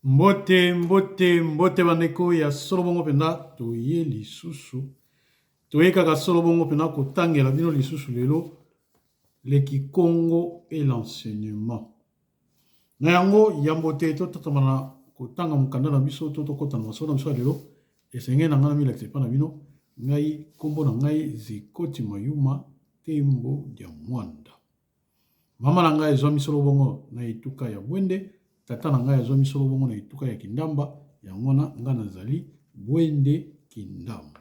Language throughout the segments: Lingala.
Mbote, mbote, mbote bandeko ya solo bongo mpenza toye lisusu toye kaka solo bongo mpenza kotangela bino lisusu lelo le kikongo et l'enseignement. Na yango yambo te totatama na kotanga mokanda na biso to tokota na masolo na biso ya lelo, esengeli na ngai namilakisa epai na bino ngai nkombo na ngai Zikoti Mayuma Tembo dia Mwanda. Mama na ngai azwami solo bongo na etuka ya Bwende, tata na ngai azwami solo bongo na etuka ya Kindamba, yango wana ngai nazali Bwende Kindamba.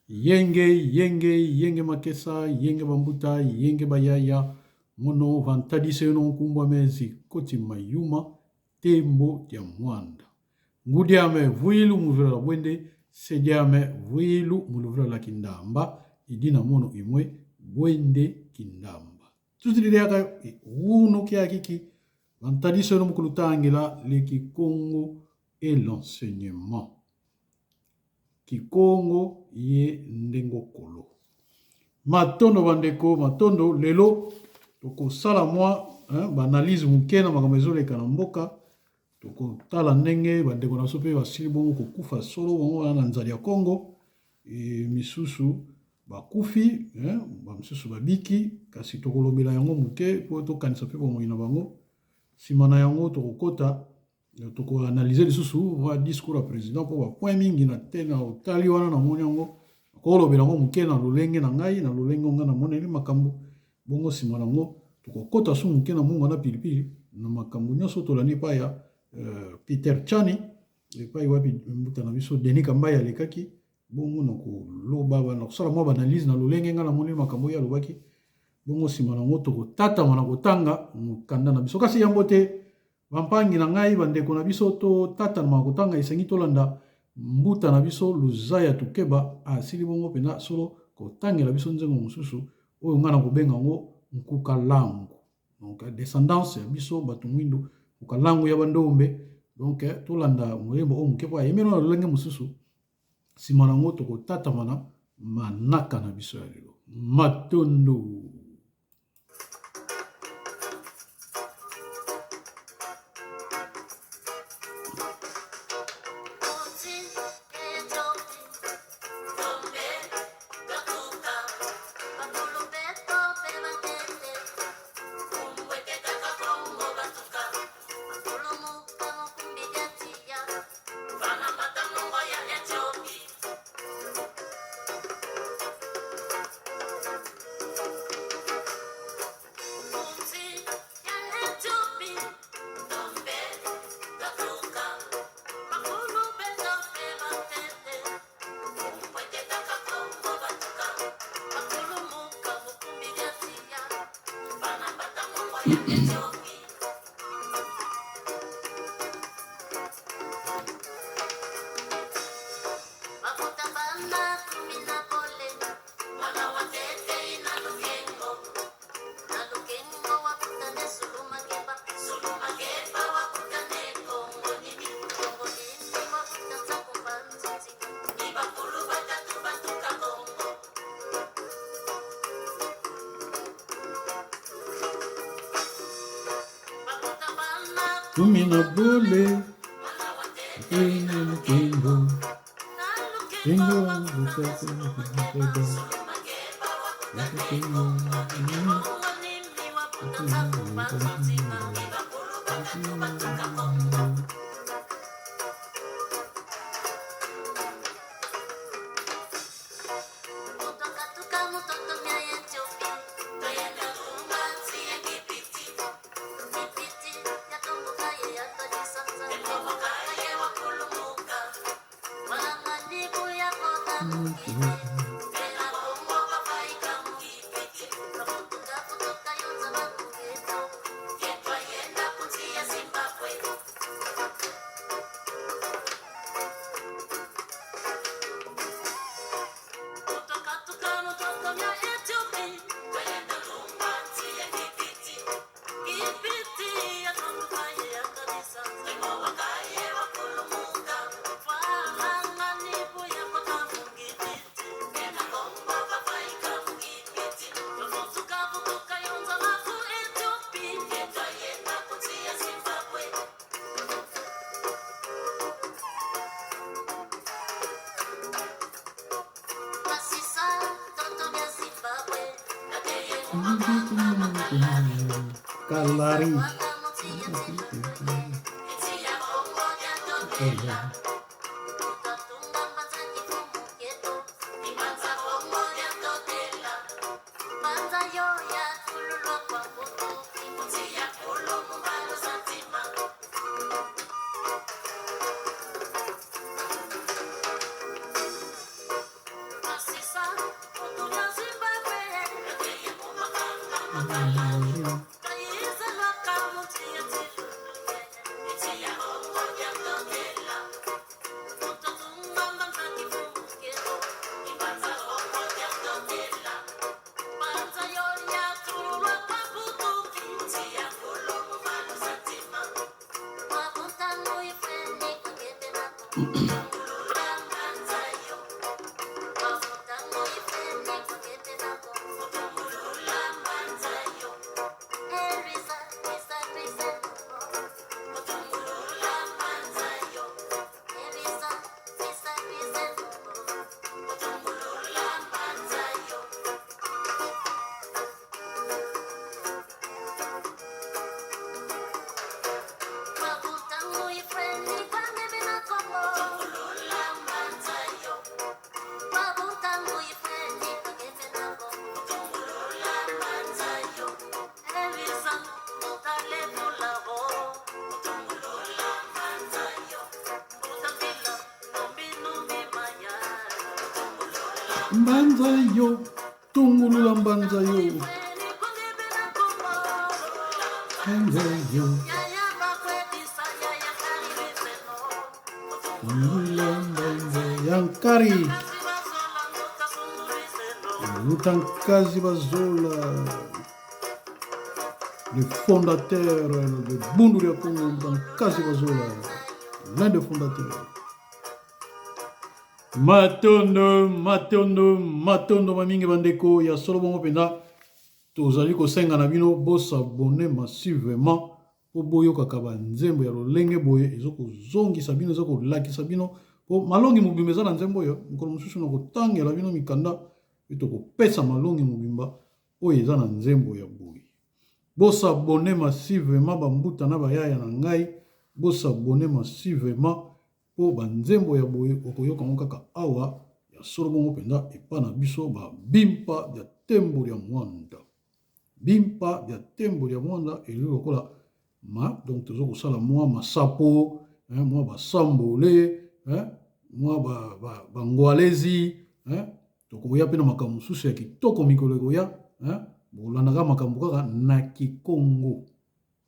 Yenge, yenge, yenge makesa, yenge bambuta, yenge bayaya, mono vantadise yo nkumbwa mezi koti mayuma, tembo ya mwanda. Ngudiame vuilu muvila la bwende, sediame vuilu muluvila la kindamba, idina mono imwe bwende kindamba. Tuzililiaka uno kiakiki vantadise yo mukulutangila le kikongo et l'enseignement. Kikongo ye ndengo kolo. Matondo bandeko, matondo. Lelo tokosala mwa ba analyse moke na makambo ezoleka na mboka. Tokotala ndenge bandeko na biso mpe basili bongo kokufa solo bongo wana na nzala ya Congo. E misusu bakufi, ba misusu babiki, kasi tokolobela yango moke mpo tokanisa mpe bomoi na bango. Nsima na yango tokokota toko analyser lisusu mwa discours ya president mpo ba point mingi na te na otali wana namoni yango nakolobela yango moke na lolenge na ngai na lolenge ngai namoneli makambo bongo nsima na yango tokokota su moke na mungwa na pilipili na makambo nyonso tolandi epai ya Peter Chani epai wapi mbuta na biso Denis Kambayi alekaki bongo na koloba na kosala mwa baanalyse na lolenge ngai namoni makambo oyo alobaki bongo nsima na yango tokotatama na kotanga mokanda na biso kasi yango te Bampangi na ngai, bandeko na biso, totatanama kotanga, esengi tolanda mbuta na biso Luzaya Tukeba, asili bongo mpenza solo kotangela biso nzembo mosusu oyo ngai nakobenga yango Nkukalangu. Donc descendance ya biso bato mwindu, Nkukalangu ya Bandombe. Donc tolanda moyembo oyo moke mpo ayembi na lolenge mosusu. Nsima na yango tokotatama na manaka na biso ya lelo. Matondo! Kumi na bole ina mkembo Kengo Kalari. Mbanza yo, tungulula mbanza yo. Mbanza yo. Tungulula mbanza yankari. Lutankazi Bazola, le fondateur de Bundu ya Congo, Lutankazi Bazola, l'un des fondateurs. Matondo, matondo, matondo mamingi bandeko ya solo bongo mpenza tozali kosenga na bino bosabone massivement mpo boyokaka banzembo ya lolenge boye ezo kozongisa bino eza kolakisa bino mpo malongi mobimba eza na nzembo oyo mokolo mosusu na kotangela bino mikanda mpe tokopesa malongi mobimba oyo eza na nzembo ya boye bosabone massivement bambuta na bayaya na ngai bosabone massivement mpo banzembo ya boye okoyoka yango kaka awa ya solo bongo mpenza epa na biso ba bimpa bya tembo ya mwanda bimpa bya tembo ya mwanda ezali lokola ma donc toza kosala mwa masapo hein, mwa basambole hein, mwa bangwalezi ba, ba hein, tokoya mpe na makambo mosusu ya kitoko mikolo ekoya hein, bolandaka makambo kaka na kikongo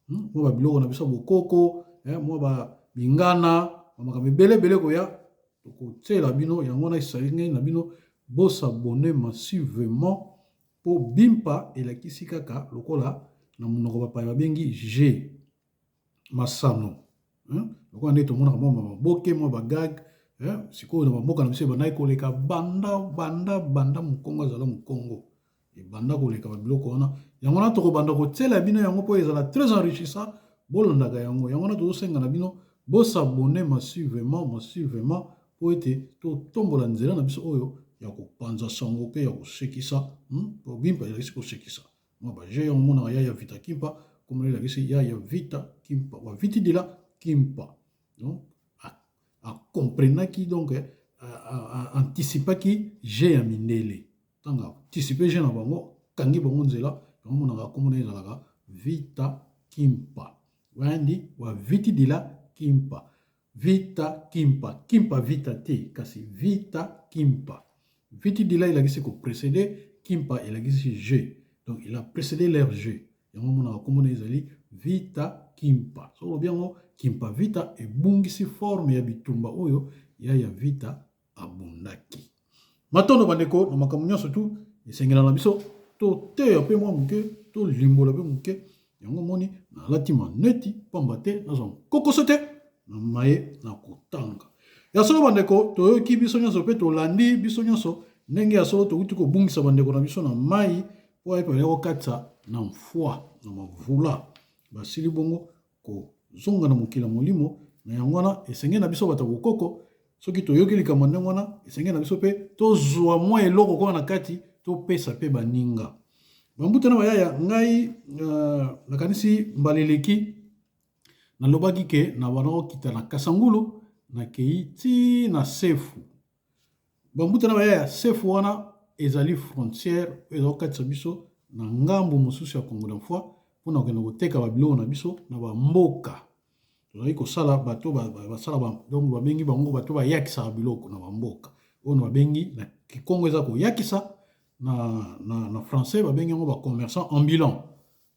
Mwa ba biloko na biso ya bokoko, mwa ba bingana, ba makambo ebele ebele koya tokotiela bino yango wana esengeli na bino bo s'abonner massivement po bimpa elakisi kaka lokola na monoko bapaya babengi jeu masano lokola nde tomonaka mwa maboke mwa ba gag sikoyo na bamboka na biso ebandaki koleka banda banda banda mokongo azala mokongo Ebanda koleka ba biloko wana. Yango wana tokobanda kotiela bino yango mpo ezala très enrichissant. Bolandaka yango. Yango wana tozosenga na bino bo s'abonner massivement, massivement mpo ete totombola nzela na biso oyo ya kopanza sango mpe ya kosekisa. Mpo bimpa elakisi kosekisa. Mwa ba jeu yango omonaka ya ya Vita Kimpa, komona elakisi ya ya Vita Kimpa. Wa Vitidila Kimpa. Donc, a comprenaki donc a anticipaki jeu ya mindele. Ntango anticipe jeu na bango, kangi bango nzela, yango monaka kombo na ye ezalaka Vita Kimpa. Wayandi wa Vitidila Kimpa. Vita Kimpa. Kimpa Vita te, kasi Vita Kimpa. Vitidila elakisi ko précéder, Kimpa elakisi jeu. Donc il a précédé leur jeu. Yango monaka kombo na ye ezali Vita Kimpa. Soki olobi yango Kimpa Vita ebungisi forme ya bitumba oyo ya ya Vita abundaki. Matondo bandeko na makambo nyonso tu esengela na biso toteya mpe mwa moke tolimbola mpe moke yango moni nalati maneti pamba te nazwa nkokoso te na maye na kotanga ya solo bandeko toyoki biso nyonso mpe tolandi biso nyonso ndenge ya solo touti kobungisa bandeko na biso na mai mpo ayepe baya kokatisa na mfwa na mavula basili bongo kozonga na mokili ya molimo. Na yango wana, esengeli na biso bato ya bokoko, soki toyoki likambo ya ndenge wana, esengeli na biso mpe tozwa mwa eloko kuna na kati, topesa mpe baninga. Bambuta na bayaya ngai nakanisi mbala eleki nalobaki ke na banda kokita na Kasangulu nakei ti na Sefu. Bambuta na bayaya, Sefu wana ezali frontière oyo eza kokatisa biso na ngambo mosusu ya Congo d'Enfoi mpona kokende koteka babiloko na biso na bamboka. Tozali kosala bato basala donc babengi bango bato bayakisaka biloko na bamboka oyo babengi na kikongo eza koyakisa na français babengi yango ba commerçant ambulant.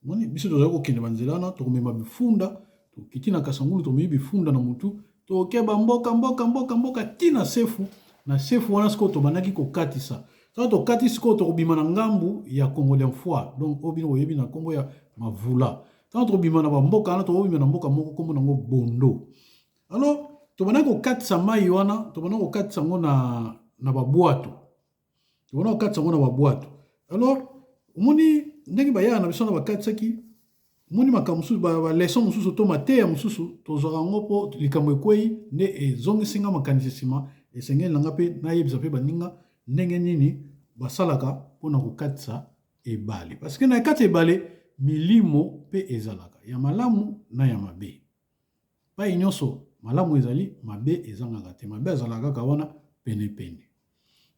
Omoni biso tozali kokende banzela wana, tokomema bifunda, tokiti na Kasangulu, tomemi bifunda na mutu, toke bamboka mboka mboka mboka ti na Sefu. Na Sefu wana sikoyo tobandaki kokatisa. Sasa tokati sikoyo tokobima na ngambu ya Congo d'Enfoi, donc oyo bino boyebi na nkombo ya Mavula. Ntango tokobima na bamboka wana, tokobima na mboka moko nkombo nango Bondo. Alors tobandaki kokatisa mai wana, tobandaki kokatisa yango na babwato. Tobandaki kokatisa yango na babwato. Alors omoni ndenge bayaka na biso wana bakatisaki, omoni makambo mosusu, ba leçon mosusu to mateya mosusu tozwaka yango mpo likambo ekwei nde ezongisi nga makanisi nsima. Esengeli na nga mpe nayebisa mpe baninga ndenge nini basalaka mpona kokatisa ebale, parce que na kati ya ebale milimo mpe ezalaka ya malamu na ya mabe. Pai nyonso malamu ezali, mabe ezangaka te. Mabe azalaka kaka wana penepene.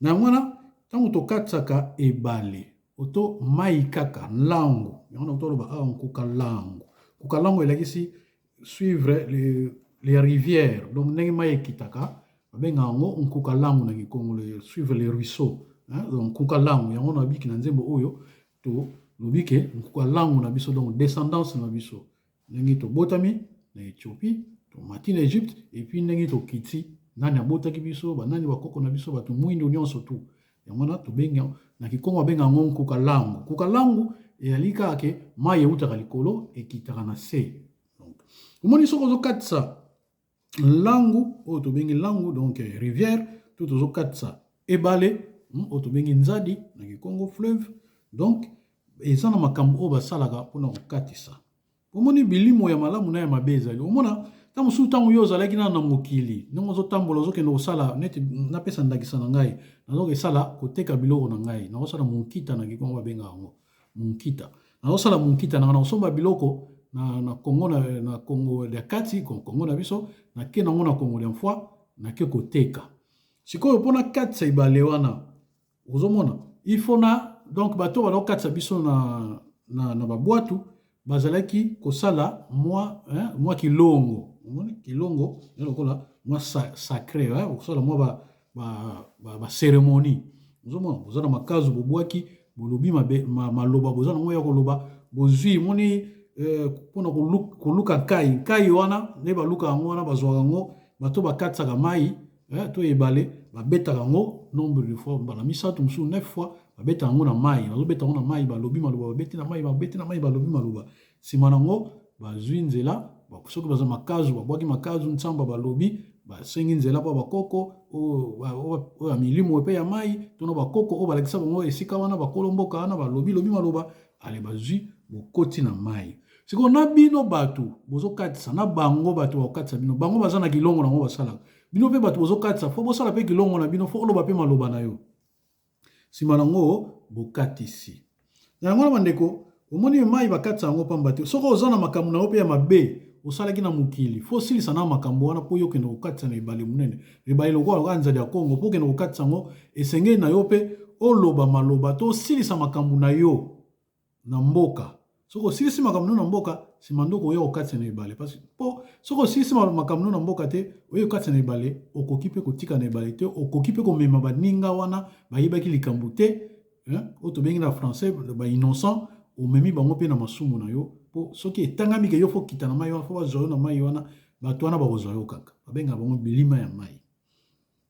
Na yango wana ntango tokatisaka ebale oto mai kaka langu, yango na toloba awa nkuka langu. Nkuka langu elakisi suivre les rivières, donc ndenge mai ekitaka babengaka yango nkuka langu na kikongo, suivre les ruisseaux, hein? Donc nkuka langu yango na biki na nzembo oyo tolobi ke nkuka langu na biso, donc descendance na biso, ndenge tobotami na Ethiopie, tomati na Egypte, et puis ndenge tokiti, nani abotaki biso, banani bakoko na biso, bato mwindo nyonso tu. Yango wana tobengi na kikongo babenga yango nkuka langu. Nkuka langu ezali kaka ke mai eutaka likolo ekitaka na se. Donc omoni soki ozokatisa langu oyo tobengi langu, donc rivière, to tozokatisa ebale oyo tobengi nzadi na kikongo fleuve, donc eza na makambo oyo basalaka mpona kokatisa. Omoni bilimo ya malamu na ya mabe ezali. Omona ntango mosusu ntango yo ozalaki nano na mokili, ndenge ozotambola ozokende kosala, neti napesa ndakisa na ngai, nazokesala koteka biloko na ngai, nakosala monkita na kikongo babengaka yango monkita, nazosala monkita na ngai, nakosomba biloko na Congo, na Congo ya kati, Congo na biso, nake nango na Congo ya mfwa, nake koteka. Sikoyo mpona katisa ebale wana, ozomona il faut na donc bato bazokatisa biso na babwatu bazalaki kosala mwa kilongo. Omoni kilongo eza lokola mwa sacré, hein, kosala mwa ba cérémonie. Ozomona boza na makazu, bobwaki, bolobi maloba boza nango ya koloba, bozwi moni mpona koluka nkai. Nkai wana nde baluka yango wana, bazwaka yango bato bakatisaka mai to ebale, babetaka yango nombre de fois, mbala misato, mosusu 9 fois, babetaka yango na mai, bazobeta yango na mai, balobi maloba, babeti na mai, babeti na mai, balobi maloba. Nsima nango bazwi nzela, soki baza makazu, babwaki makazu ntsamba, balobi, basengi nzela mpo bakoko oyo ya milimo epe ya mai to na bakoko oyo balakisa bango esika wana, bakolo mboka wana, balobi lobi maloba, ale bazwi bokoti na mai. Sikoyo na bino bato bozokatisa na bango, bato bakokatisa bino, bango baza na kilongo nango basalaka. Bino mpe bato bozokatisa, fo bosala mpe kilongo na bino, fo oloba mpe maloba na yo. Nsima nango bokatisi. Na yango na bandeko, omoni mai bakatisa yango pamba te. Soki oza na makambo na yo mpe ya mabe osalaki na mokili, fo osilisa na makambo wana mpo yo okende kokatisa na ebale monene. Ebale lokola lokola nzadi ya Kongo, mpo okende kokatisa yango, esengeli na yo mpe oloba maloba to osilisa makambo na yo na mboka. Soki osilisi makambo na yo na mboka, nsima nde okoya kokatisa na ebale. Parce mpo soki osilisi makambo na yo na mboka te, oye kokatisa na ebale, okoki mpe kotika na ebale te, okoki mpe komema baninga wana bayebaki likambo te, oyo tobengi na français ba innocent, omemi bango mpe na masumu na yo. Mpo soki etangami ke yo fo kita na mai wana, fo bazwa yo na mai wana, bato wana bakozwa yo kaka. Babengaka bango bilima ya mai.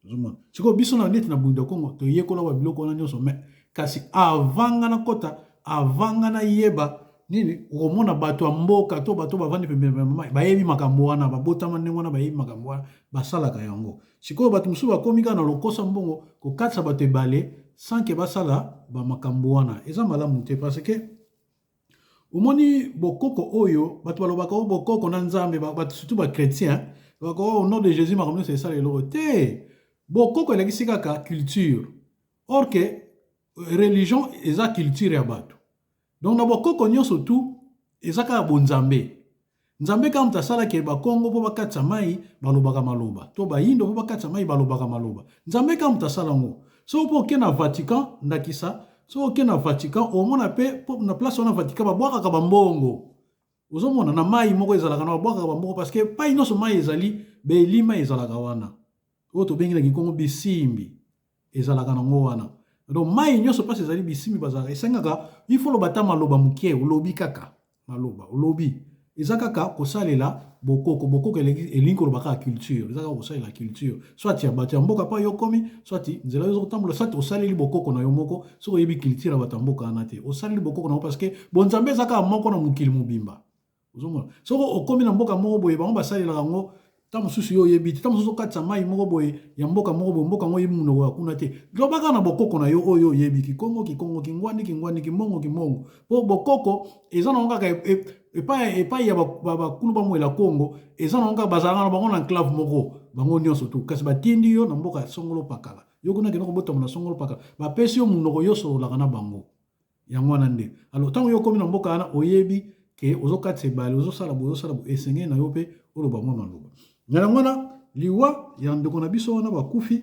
Ozomona sikoyo biso na neti na Bundu Kongo toyekola ba biloko wana nyonso, mais kasi avant nga nakota, avant nga nayeba nini, okomona bato ya mboka to bato bavandi pembeni ya mai bayebi makambo wana, babotama ndenge wana, bayebi makambo wana, basalaka yango. Sikoyo bato mosusu bakomi kaka na lokosa mbongo kokatisa bato ebale sans ke basala ba makambo wana. Eza malamu te, parce que omoni bokoko oyo bato balobaka o bokoko na Nzambe, bato surtout ba chrétien balobaka o au nom de Jésus makambo nyonso esala eloko te. Bokoko elakisi kaka culture, or que religion eza culture ya bato. Donc na bokoko nyonso tu eza kaka bonzambe. Nzambe kaka moto asala ke bakongo mpo bakatisa mai balobaka maloba, to bayindo mpo bakatisa mai balobaka maloba. Nzambe kaka moto asala yango. Soki mpo oke na Vatican, ndakisa, soki oke na Vatican omona mpe na place wana Vatican babwakaka bambongo. Ozomona na mai moko ezalaka na babwakaka bambongo parce que epai nyonso mai ezali, belima ezalaka wana. Oyo tobengi na kikongo bisimbi ezalaka nango wana. Donc mai nyonso place ezali bisimbi bazalaka, esengaka il faut loba ata maloba moke, olobi kaka maloba, olobi eza kaka kosalela bokoko. Bokoko elingi koloba kaka culture, eza kaka kosalela culture soit ya bato ya mboka pa yo okomi, soit nzela yo ozokotambola, soit osaleli bokoko na yo moko. Soki oyebi culture ya bato ya mboka wana te, osaleli bokoko na yo parce que bonzambe eza kaka moko na mokili mobimba. Ozomona soki okomi na mboka moko boye, bango basalelaka yango, ntango mosusu yo oyebi te, ntango mosusu okatisa mai moko boye ya mboka moko boye, mboka yango oyebi monoko ya kuna te, loba kaka na bokoko na yo oyo oyebi, kikongo kikongo, kingwandi kingwandi, kimongo kimongo, mpo bokoko eza nango kaka epai ya bakulu bamwela Kongo, eza nango kaka bazalaka na bango na enclave moko bango nyonso tu, kasi batindi yo na mboka ya songolo pakala, yo kuna kende kobotama na songolo pakala, bapesi yo monoko yo osololaka na bango. Yango wana nde alors ntango yo okomi na mboka wana, oyebi ke ozokatisa ebale, ozosala boye, ozosala boye, esengeli na yo mpe oloba mwa maloba. Na yango wana liwa ya ndeko na biso wana bakufi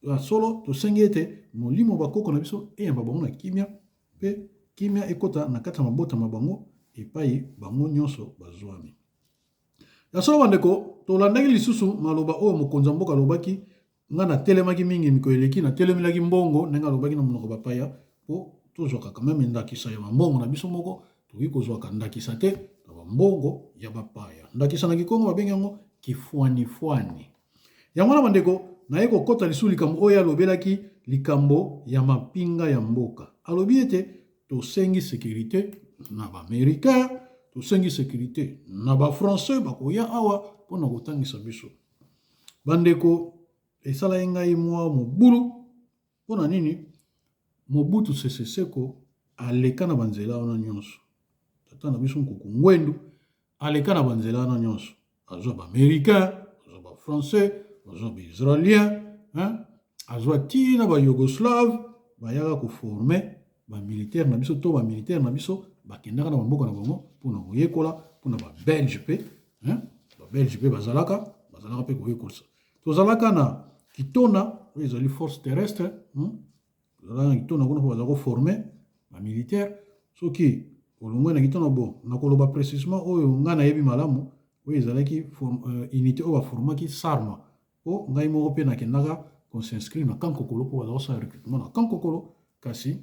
ya solo, tosengi ete molimo bakoko na biso eyamba bango na kimia, mpe kimia ekota na kati ya mabota ma bango epai bango nyonso bazwami. Ya solo bandeko, tolandaki lisusu maloba oyo mokonzi ya mboka alobaki. Nga natelemaki mingi mikolo eleki, natelemelaki mbongo ndenge alobaki na monoko bapaya, mpo tozwaka quand meme ndakisa ya bambongo na biso moko. Tokoki kozwaka ndakisa te na bambongo ya bapaya. Ndakisa na kikongo babengi yango kifuanifuani. Yango wana bandeko, naye kokɔta lisusu likambo oyo alobelaki, likambo ya mapinga ya mboka. Alobi ete tosengi sécurité na baaméricain, tosengi sécurité na bafrançais bakoya awa mpona kotangisa biso. Bandeko, esalaki ngai mwa mobulu. Mpo na nini? Mobutu Sese Seko aleka na banzela wana nyonso. Tata na biso Nkuku Ngwendu aleka na banzela wana nyonso, azwa baaméricain, azwa bafrançais, azwa baisraélien, azwa ntina bayugoslave bayaka koforme bamilitaire na biso, to bamilitaire na biso bakendaka na bamboka na bango mpona koyekola, mpona babelge mpe, babelge mpe bazalaka mpe koyekolisa. Tozalaka na Kitona oyo ezali force terrestre, tozalaka na Kitona kuna mpo bazala koforme bamilitaire. Soki olongwe na Kitona, bon, nakoloba précisement oyo ngai nayebi malamu, oyo ezalaki unité oyo baformaki Sarma, mpo ngai moko mpe nakendaka kos'inscrire na Kankokolo mpo baza kosala recrutement na Kankokolo, kasi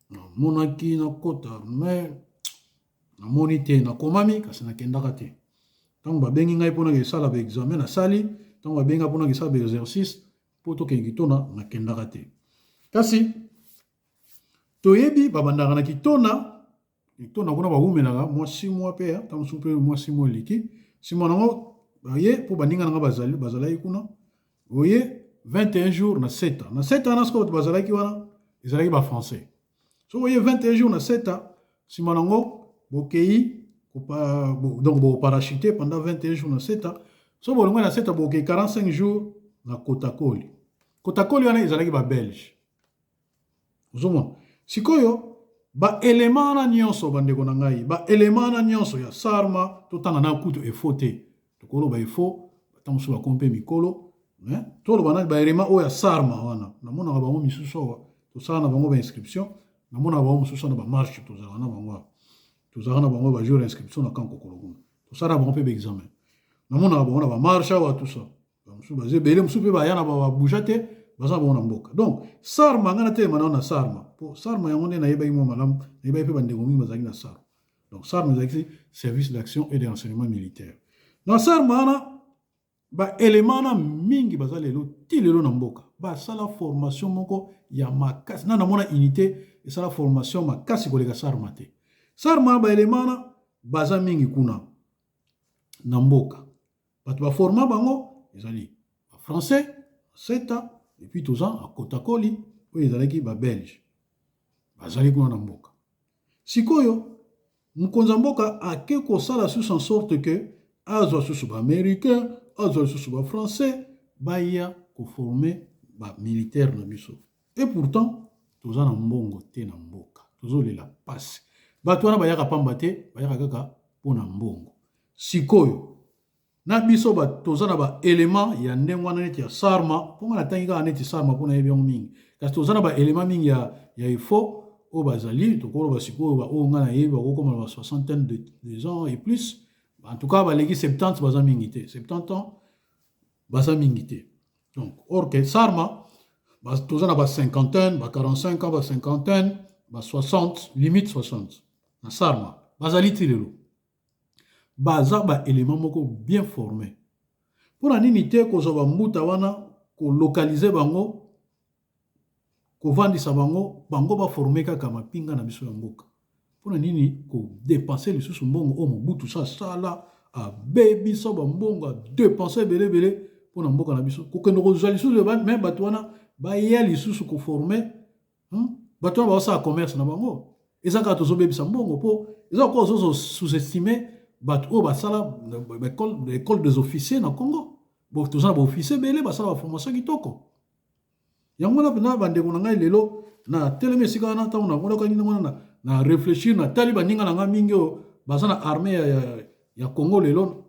namonaki nakota mais namoni te, nakomami kasi nakendaka te. Ntango babengi ngai mpona kesala baexamen, nasali. Ntango babengi ngai mpona kesala baexercice mpo tokende Kitona, nakendaka te. Kasi toyebi babandaka na Kitona. Kitona kuna bawumelaka mwa 6 mois mpe ntango mosusu mpe mwa 6 mois eleki. Nsima nango baye mpo baninga nanga bazalaki kuna, oye 21 jours na Seta. Na Seta wana sikoyo bato bazalaki wana ezalaki bafrançais. Soki oye 21 jours na Seta, nsima nango bokei, donc boparachute pendant 21 jours na Seta. So bolongwe na Seta, bokei 45 jours na Kotakoli. Kotakoli wana ezalaki babelge. Ozomona sikoyo baelema wana nyonso, bandeko na ngai, baelema wana nyonso ya Sarma, totanga na kutu efo te, tokoloba efo ata mosusu bakomi mpe mikolo, toloba nani baelema oyo ya Sarma wana, namonaka bango misusu awa, tosala na bango bainscription, namonaka bango mosusu na bamarche, tozalaka na bango awa, tozalaka na bango bajour ya inscription na Kankokolo kuna, tosala na bango mpe baexamen, namonaka bango na bamarche awa, tout ça. Mosusu baza ebele, mosusu mpe baya na babuja te, baza na bango na mboka. Donc Sarma, ngai natelema nao na Sarma, mpo Sarma yango nde nayebaki mwa malamu, nayebaki mpe bandeko mingi bazalaki na Sarma. Donc Sarma ezalaki service d'action et de renseignement militaire. Na Sarma wana baelema wana mingi baza lelo ti lelo na mboka, basala formation moko ya makasi. Na namona unité esala formation makasi koleka Sarma te. Sarma baelema wana baza mingi kuna na mboka, bato baforma bango ezali bafrançais Seta, et puis toza na Kotakoli oyo ezalaki babelge, bazali kuna na mboka. Sikoyo mokonzi ya mboka ake kosala susu en sorte que azwa susu baaméricain, azwa lisusu bafrançais baya koforme bamilitaire na biso. Et pourtant toza na mbongo te na mboka, tozolela pasi. Bato wana bayaka pamba te, bayaka kaka mpo na mbongo. Sikoyo na biso ba toza na ba element ya ndenge wana neti ya sarma, mpo nga natangi kaka neti sarma mpo nayebi yango mingi, kasi toza na ba element mingi ya efo oyo bazali, tokoloba sikoyo ba oyo nga nayebi bakokoma na ba soixantaine de ans et plus, en tout cas baleki 70 baza mingi te, 70 ans baza mingi te. Donc or que sarma toza na ba cinquantaine, ba 45 ans, ba cinquantaine, ba 60, limite 60 na sarma bazali ti lelo. Baza ba element moko bien formé. Mpona nini te kozwa bambuta wana, kolokalize bango, kovandisa bango, bango baforme kaka mapinga na biso ya mboka? Mpona nini kodepense lisusu mbongo oyo Mobutu sasala, abebisa bambongo, adepense ebele ebele mpona mboka na biso, kokende kozwa lisusu me bato wana baya lisusu koforme? Bato wana bazosala commerce na bango, eza kaka tozobebisa mbongo, mpo eza kokoa ozozo sous-estime bato oyo basala école des officiers na Congo. Bo toza na baofficier ebele basala baformation kitoko. Yango wana mpenza, bandeko na ngai, lelo na telemi esika wana, ntango namonakaki ndenge wana, na réfléchir, natali baninga na ngai mingi oyo baza na armée ya Congo lelo,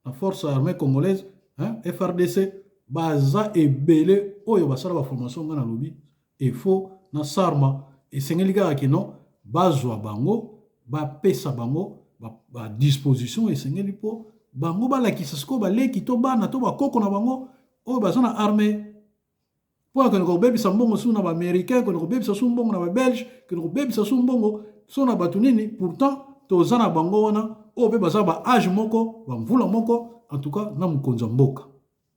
na force armée congolaise, hein, FRDC, baza ebele oyo basala baformation. Ngai nalobi efo na sarma esengeli kaka kino bazwa bango, bapesa bango badisposition esengeli mpo bango balakisa sikoyo baleki to bana to bakoko na bango oyo baza na armée, mpo akende kobebisa mbongo su na baaméricain, kende kobebisa su mbongo na babelge, kende kobebisa su mbongo so na bato nini. Pourtant toza na bango wana oyo mpe baza ba age moko, bamvula moko, en tout cas na mokonzi ya mboka.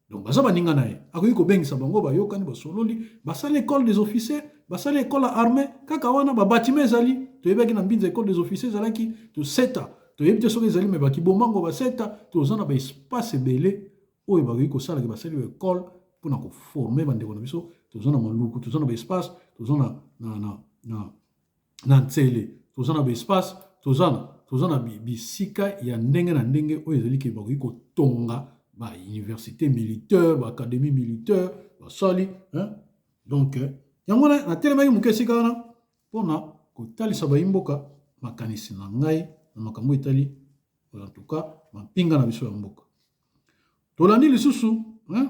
Donc baza baninga na ye, akoki kobengisa bango, bayokani, basololi, basali école des officiers, basali école ya armée kaka wana. Babatima ezali, toyebaki na Mbinza école des officiers ezalaki, toseta toyebi te soki ezali, me bakibombango baseta. Toza na baespace ebele oyo bakoki kosalaka, basali baekole mpona koforme bandeko na biso. Toza na Maluku, toza na baespace, toza na Ntsele, toza na baespace, toza na bisika ya ndenge na ndenge oyo ezali ke bakoki kotonga bauniversité militaire, baacadémie militaire basali, hein? Donc yango wana natelemaki moke esika wana mpona kotalisa bayimboka makanisi na ngai na makambo etali en tout cas mampinga na biso ya mboka. Tolandi lisusu, hein?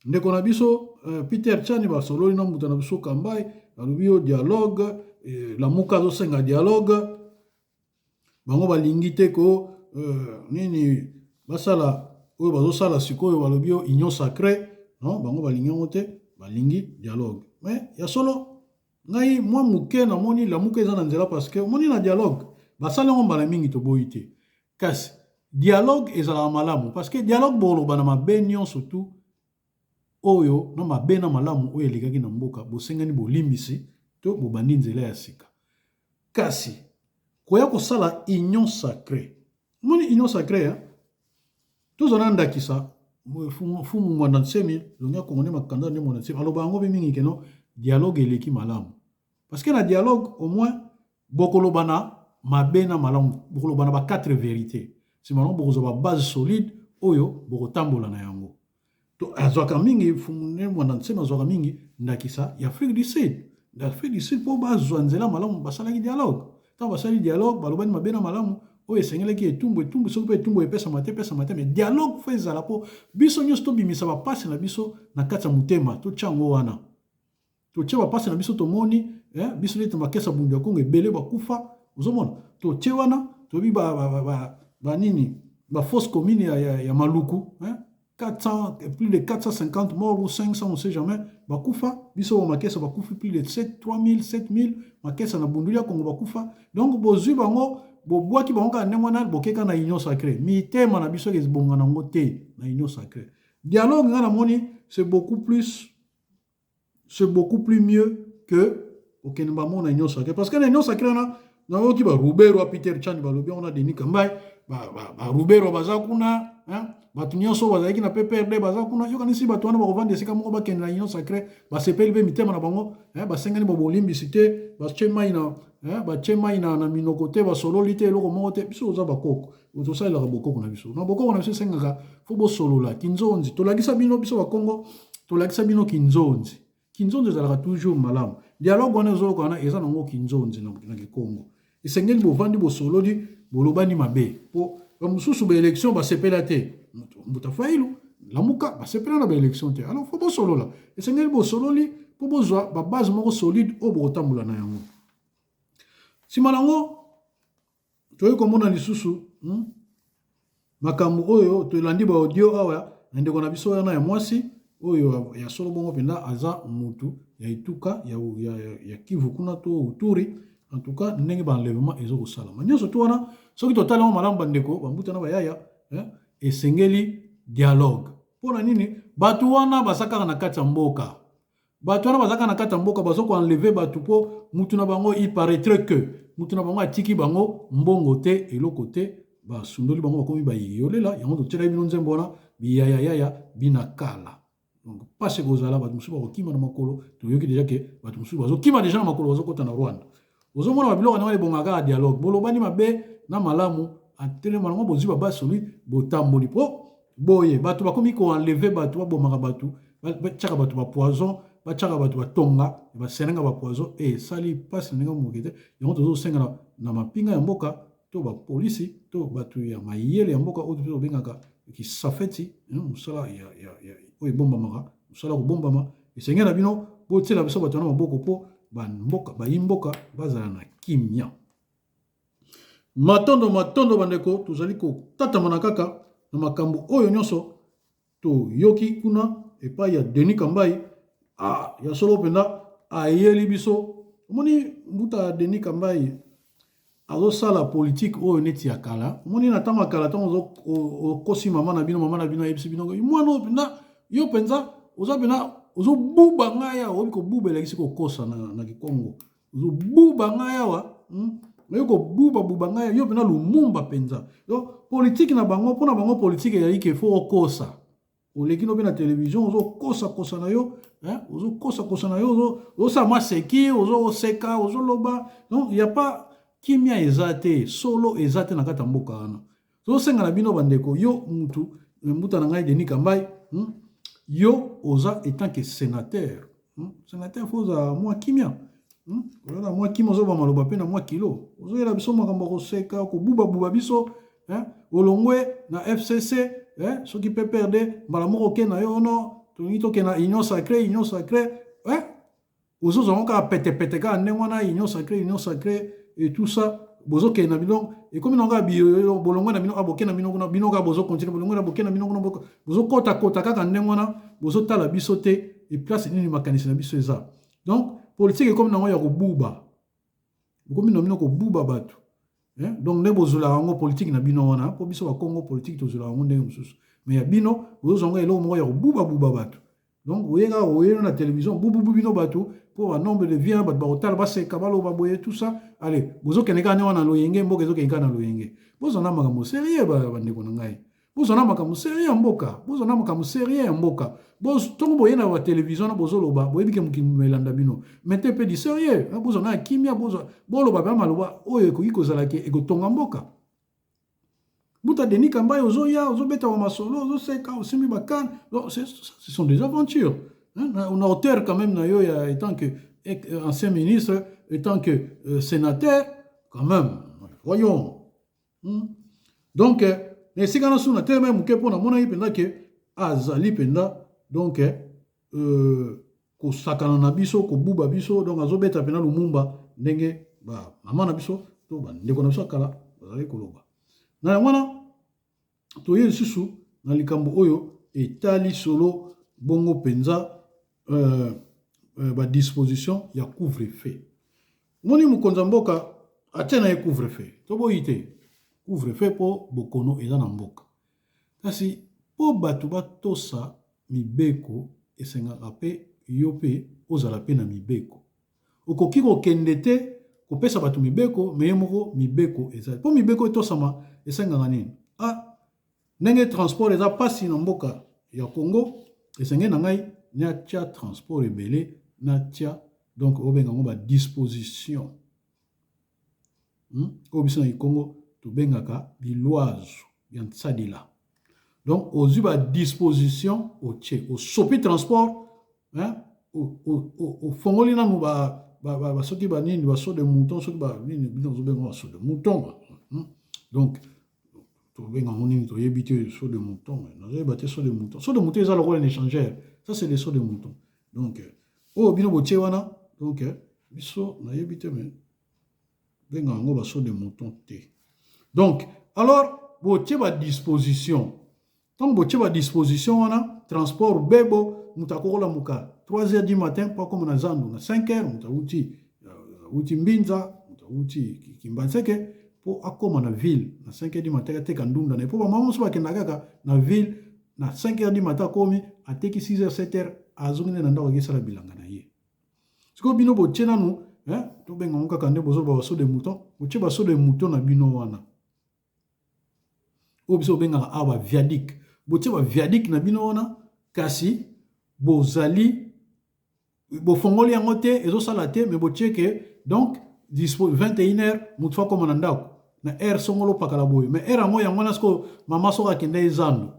Ndeko na biso Peter Tiani basololi na mbuta na biso Kambai, alobi yo dialogue, Lamuka azosenga dialogue, bango balingi te ko nini basala oyo bazosala sikoyo. Balobi yo union sacrée, non, bango balingi yango te, balingi dialogue. Mais ya solo, ngai mwa moke namoni Lamuka eza na nzela, parce que omoni na dialogue basali yango mbala mingi, toboyi te, kasi dialogue ezalaka malamu, parce que dialogue boloba na mabe nyonso tu oyo na mabe na malamu oyo elekaki na mboka, bosengani bolimbisi to bobandi nzela ya sika. Kasi koya kosala union sacrée, omoni union sacrée, hein? Tozwa na ndakisa Fumu Mwanda Nsemi, elongi ya Kongo nde makanda nde Mwanda Nsemi aloba yango mpe mingi keno dialogue eleki malamu, parce que na dialogue au moins bokoloba na mabe na malamu, bokoloba na ba quatre vérité, nsima nango bokozwa babase solide oyo bokotambola na yango. To azwaka mingi, Fumu Mwanda Nsemi azwaka mingi ndakisa ya Afrique du Sud. Na Afrique du Sud, mpo bazwa nzela malamu, basalaki dialogue. Ntango basali dialogue, balobani mabe na malamu oyo esengelaki, etumbu etumbu, soki mpe etumbu epesama te, epesama te, mais dialogue faut ezala mpo biso nyonso tobimisa bapasi na biso na kati ya motema, totya yango wana, totie bapasi na biso. Tomoni biso neti makesa bundu ya Kongo ebele bakufa, ozomona totie wana, toyebi banini bafosse commune ya Maluku, eh? 400, plus de 450 morts ou 500, on sait jamais, bakufa. Biso ba makesa bakufi plus de 7, 3000, 7000 makesa na bunduli ya Kongo bakufa. Donc bozwi bango, bobwaki bango kaka ndenge wana, bokeka na union sacrée. Mitema na biso ezobonga nango te na union sacrée. Dialogue, nga namoni, c'est beaucoup plus mieux que okende bamona union sacrée, parce que na union sacrée wana nayoki barubero, Peter Tiani balobi yango na Denis Kambai, barubero baza kuna, bato nyonso bazalaki na PPRD baza kuna. Yokanisi bato wana bakovanda esika moko, bakende na union sacrée, basepeli mpe mitema na bango, basengani babolimbisi te, batie mai na minoko te, basololi te, eloko moko te. Biso oza bakoko, tosalelaka bokoko na biso. Na bokoko na biso esengaka faut bosolola kinzonzi. Tolakisa bino, biso bakongo tolakisa bino kinzonzi. Kinzonzi ezalaka toujours malamu. Dialogue wana ezoloka wana eza nango kinzonzi na kikongo. Esengeli bovandi bosololi bolobani mabe po ba mosusu ba election basepela te. Mbuta Fayulu, Lamuka basepela na ba election te. Alors faut bosolola. Esengeli bosololi po bozwa ba base moko solide oyo bokotambola na yango. Sima na yango toyei komona lisusu Makambo oyo tolandi ba audio awa na ndeko na biso wana ya mwasi oyo ya solo bongo mpenza aza mutu ya etuka ya, ya, ya Kivu kuna to Uturi. En tout cas ndenge ba enlèvement ezo kosalama nyonso tu wana, soki totali yango malamu bandeko bambuta na bayaya eh, esengeli dialogue. Mpo na nini bato wana baza kaka na kati ya mboka? Bato wana bazalaka na kati ya mboka, bazo ko enlever bato po mutu na bango, il paraîtrait que mutu na bango atiki bango mbongo te, eloko te, basundoli bango, bakomi bayolela. Yango totielaki bino nzembo wana biyayayaya bina kala. Donc pasi ekozala, bato mosusu bakokima na makolo. Toyoki deja ke bato mosusu bazokima deja na makolo, bazokota na Rwanda. Ozomona babiloko yango ebongaka kaka dialogue, bolobani mabe na malamu, atelema nango, bozwi ba base solide, botamboli. Po boye bato bakomi ko enlever bato, babomaka bato, batiaka bato ba poison, batiaka bato batonga baserenga ba poison, e esali mpasi na ndenge moke te. Yango tozosenga na mapinga ya mboka to bapolisi to bato ya mayele ya mboka oyo tobengaka kisafeti, mosala oyo ebombamaka, mosala kobombama, esengeli na bino botiela biso bato na maboko mpo bamboka bayi mboka bazala na kimia. Matondo, matondo bandeko, tozali kotatamana kaka na makambo oyo nyonso toyoki kuna epai ya Denis Kambayi. Ah, ya solo mpenza ayeli biso. Omoni mbuta ya Denis Kambayi azosala politike oyo neti ya kala. Omoni na ntango ya kala, ntango okosi mama na bino, mama na bino ayebisi bino mwana oyo mpenza, yo mpenza oza mpenza ozobuba ngai awa. Oyebi kobuba elakisi kokosa na Kikongo. Ozobuba ngai awa, Oyebi kobuba buba ngai, yo mpenza Lumumba mpenza. Donc politike na bango, mpona bango politike ezali ke fo okosa. Oleki no mpe na television, ozokosakosa na yo, ozokosakosa na yo, ozosala mwa seki, ozoseka, ozoloba. Donc ya pas kimia eza te, solo eza te na kati ya mboka wana. Tozosenga na bino bandeko, yo mutu mbuta na ngai Denis Kambayi, Yo oza etant que sénateur, Sénateur faut ozala mwa kimia, Ozala mwa kimia, ozoba maloba mpe na mwa kilo, ozoyela biso makambo ya koseka, kobubabuba biso, Olongwe na FCC, soki PPRD, mbala moko oke na yo ono tolingi tokende na Union Sacrée, Union Sacrée, Ozozwa yango kaka petepete kaka ndenge wana, Union Sacrée, Union Sacrée et tout ça, bozokende na bino, ekomi na kaka biyoyo, bolongwe na bino, boke na bino kuna, bino kaka bozokontinue, bolongwe na boke na bino kuna, bozokotakota kaka ndenge wana, bozotala biso te e place nini makanisi na biso eza. Donc politique ekomi nango ya kobuba, bokomi na bino kobuba bato. Donc nde bozolaka yango politique na bino wana, mpo biso bakongo politique tozolaka yango ndenge mosusu, mais ya bino bozozwa yango eloko moko ya kobubabuba bato. Donc oye kaka oye na télévision bububu bino bato mpo ba nombre de vies bato bakotala, baseka, baloba boye, tout ça. Allez, bozokende kaka nde wana loyenge, mboka ezokende kaka na loyenge. Bozwa na makambo sérieux, bandeko na ngai, bozwa na makambo sérieux ya mboka, bozwa na makambo sérieux ya mboka. Ntongo boye na batelevizio wana bozoloba, boyebi ke mokili elanda bino, mettez mpe du sérieux, bozwa na kimia, boloba mpe maloba oyo ekoki kozala ke ekotonga mboka. Mbuta Denis Kambayi, ozoya ozobeta wa masolo, ozoseka, osimbi bakane, ce sont des aventures, hein? Na hauteur quand même na yo ya étant que ancien ministre, étant que sénateur quand même, voyons, Donc na esika na suna telema moke mpo namonaki mpenza ke azali mpenza donc kosakana na biso, kobuba biso. Donc azobeta mpenza Lumumba ndenge ba mama na biso to bandeko na biso ya kala bazali koloba. Na yango wana toye lisusu na likambo oyo etali solo bongo mpenza badisposition ya couvre-feu. Omoni mokonzi ya mboka atie na ye couvre-feu, toboyi te couvre-feu mpo bokono eza na mboka, kasi mpo bato batosa mibeko esengaka mpe yo mpe ozala mpe na mibeko. Okoki kokende te kopesa bato mibeko, me ye moko mibeko ezali. Mpo mibeko etosama esengaka nini? Ah, ndenge transport eza mpasi na mboka ya Congo, esengeli na ngai natia transport ebele, natia donc obenga yango badisposition, Oyo biso na Kikongo tobengaka bilwazo ya nsadila. Donc ozwi badisposition, otie, osopi transport, hein? Ofongoli nanu ba ba, ba, soki banini ba saut de mouton, soki banini bino ozobenga ba saut de mouton. Donc tobenga yango nini, toyebi te. Saut de mouton, nazoyeba te. Saut de mouton, saut de mouton eza lokola un échangeur. Ça, c'est des sauts de mouton. Donc oyo bino botie wana, donc biso nayebi te, mais benga yango ba saut de mouton te. Donc alors botie badisposition. Ntango botie badisposition wana, transport bebo, moto akokolamuka 3 heures du matin mpo akóma na zandu na 5 heures. Moto awuti Mbinza, moto awuti Kimbanseke, mpo akóma na ville na 5 heures du matin, ateka ndunda na ye, mpo bamama mosusu bakenda kaka na ville na 5 heures du matin, akomi, ateki 6 heures, 7 heures, azongi nde na ndako, akesala bilanga na ye. Sikoyo bino botie nanu, tobenga yango kaka nde bozoloba ba saut de mouton. Botie ba saut de mouton na bino wana, oyo biso bobengaka awa ba viaduc. Botie ba viaduc na bino wana, kasi bozali bofongoli yango te, ezosala te. Mais botie ke donc 21 heures motu fa akóma na ndako na heure songolo opakala boye. Mais heure yango, yango wana sikoyo mama soki akende ezando,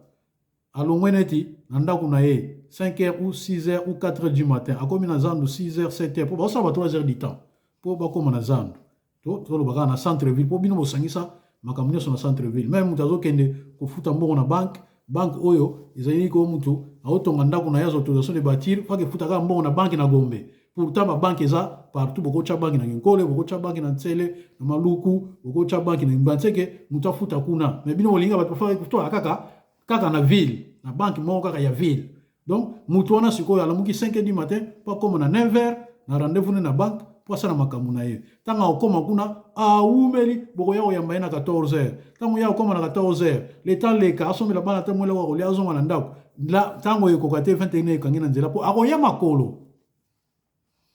alongwe neti na ndako na ye 5 heures ou 6 heures ou 4 heures du matin, akomi na zando 6 heures, 7 heures, mpo bazosala ba 3 heures du temps mpo bakóma na zando. Toloba kaka na centre ville, mpo bino bosangisa makambo nyonso na centre ville. Même moto azokende kofuta mbongo na banque, banque oyo ezali ko mutu aotonga ndako na ye, aza autorisation de bâtir, faki efuta kaka mbongo na banque na Gombe. Pourtant babanque eza partout. Bokotya banque na Kinkole, bokotya banque na Nsele, na Maluku, bokotya banque na Mbanseke, moto afuta kuna. Mais bino bolinga bato bafutaka kaka na ville, na banque moko kaka ya ville. Donc moto wana sikoyo alamuki 5 heures du matin mpo akóma na 9 heures na rendez-vous ne na banque mpo asala makambo na ye. Ntango akokóma kuna, awumeli, bokoya koyamba ye na 14 heures. Ntango ya kokóma na 14 heures, leta leka asombela bana te mwele kolia, azonga na ndako. Ntango ekoka te, 21 ekangi na nzela, mpo akoya makolo.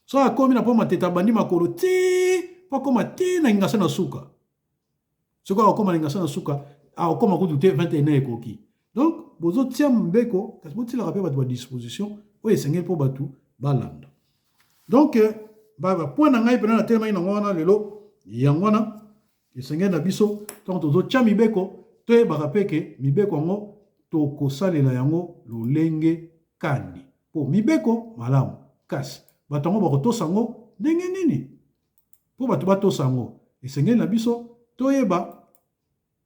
So akomi na mpo Matete, abandi makolo ti mpo akóma ti na Ngasa na suka. Soki akokóma na Ngasa na suka, akokóma kutu te, 21 ekoki. Donc bozotia mbeko, kasi botielaka mpe bato badisposition oyo esengeli mpo bato balanda. Donc bapoint na ngai mpena natelemaki nango wana lelo, yango wana. Esengeli na biso, ntango tozotia mibeko, toyebaka mpe ke mibeko yango tokosalela yango lolenge kani, mpo mibeko malamu, kasi bato yango bakotosa yango ndenge nini? Mpo bato batosa yango, esengeli na biso toyeba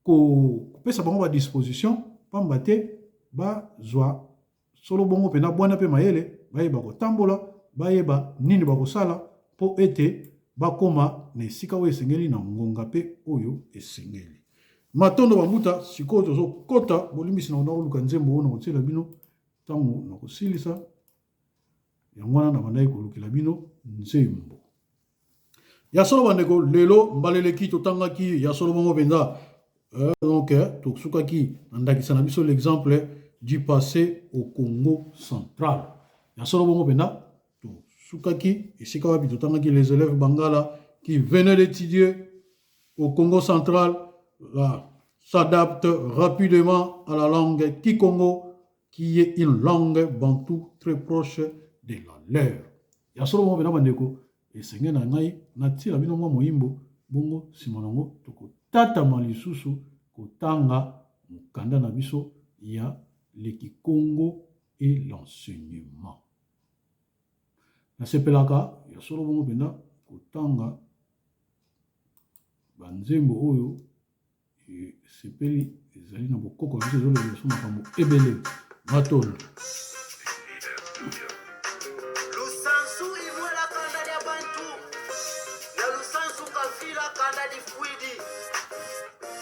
kopesa bango badisposition, pamba te bazwa solo bongo mpena bwana mpe mayele, bayeba kotambola, bayeba nini bakosala mpo ete bakóma na esika oyo esengeli na ngonga mpe oyo esengeli. Matondo bambuta. Sikoyo tozokɔta, bolimbisi na koluka nzembo oyo na kotiela bino ntango na kosilisa. Yango wana na bandaki kolukela bino nzembo ya solo. Bandeko, lelo mbala eleki totangaki ya solo bongo mpenza. Donc tosukaki na ndakisa na biso, l'exemple du passé au Congo Central. Ya solo bongo mpenza, tosukaki esika wapi? Totangaki les élèves bangala qui venaient d'étudier au Congo Central s'adaptent rapidement à la langue kikongo, qui est une langue bantou très proche de la leur. Ya solo bongo mpenza, bandeko, esenge na ngai natiela bino mwa moyimbo bongo, nsima nango tokotatama lisusu kotanga mokanda na biso ya Le Kikongo et l'enseignement. Nasepelaka ya solo bongo mpenza kotanga banzembo oyo esepeli, ezali na bokoko na biso, ezoloba biso makambo ebele. Matondo. Lusansu imwela kanda lya bantu na lusansu kafila kanda lifwidi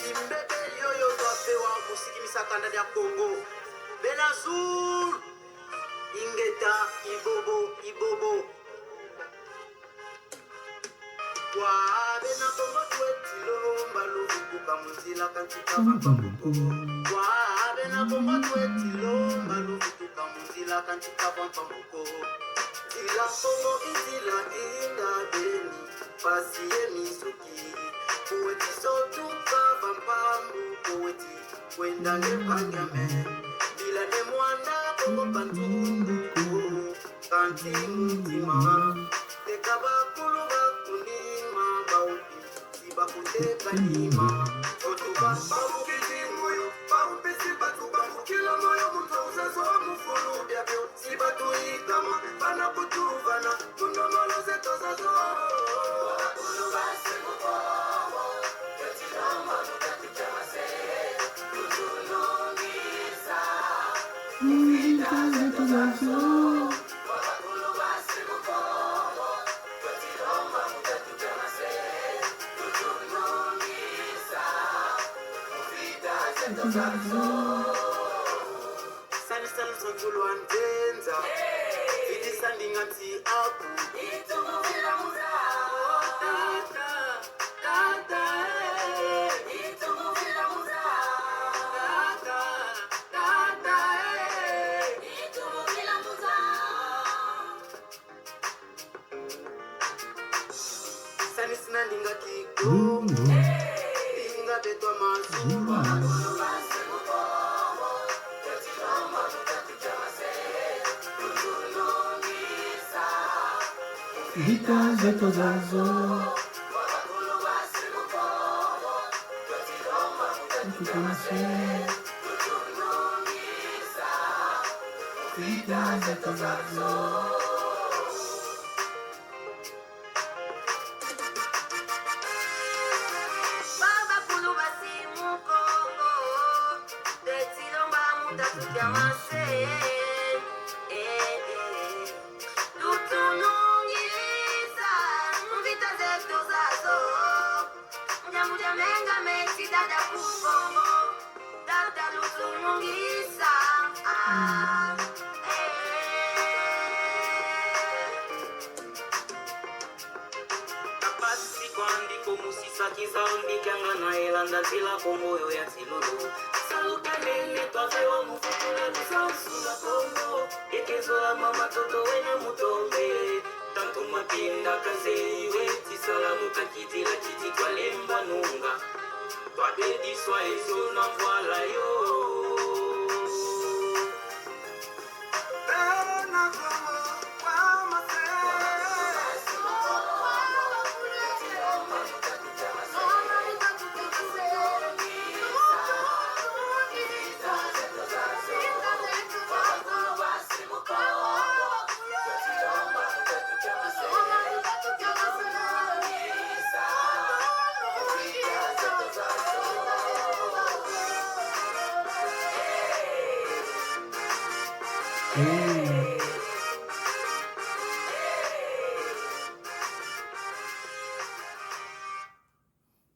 imbebe yoyo twapewa musikimisa kanda lya Kongo Benazur ingeta ibobo ibobo twa bena Kongo twetilomba luvukuka munzila kantika vampambuko twa bena Kongo twetilomba luvukuka munzila kantika vampambuko nzila Kongo inzila inda beni pasi ye misoki kuweti sotuka vampambu kuweti kwenda ne panyame bila ne mwanda Kongo kantunduku kanti mutima teka bakulu bakunima baupi sibakuteka nima otuka babukiti moyo baupesi batu bamukila moyo muntu uzazwa mufulu byabyo sibatuikama bana kutuvana tundomoloze tozazwa.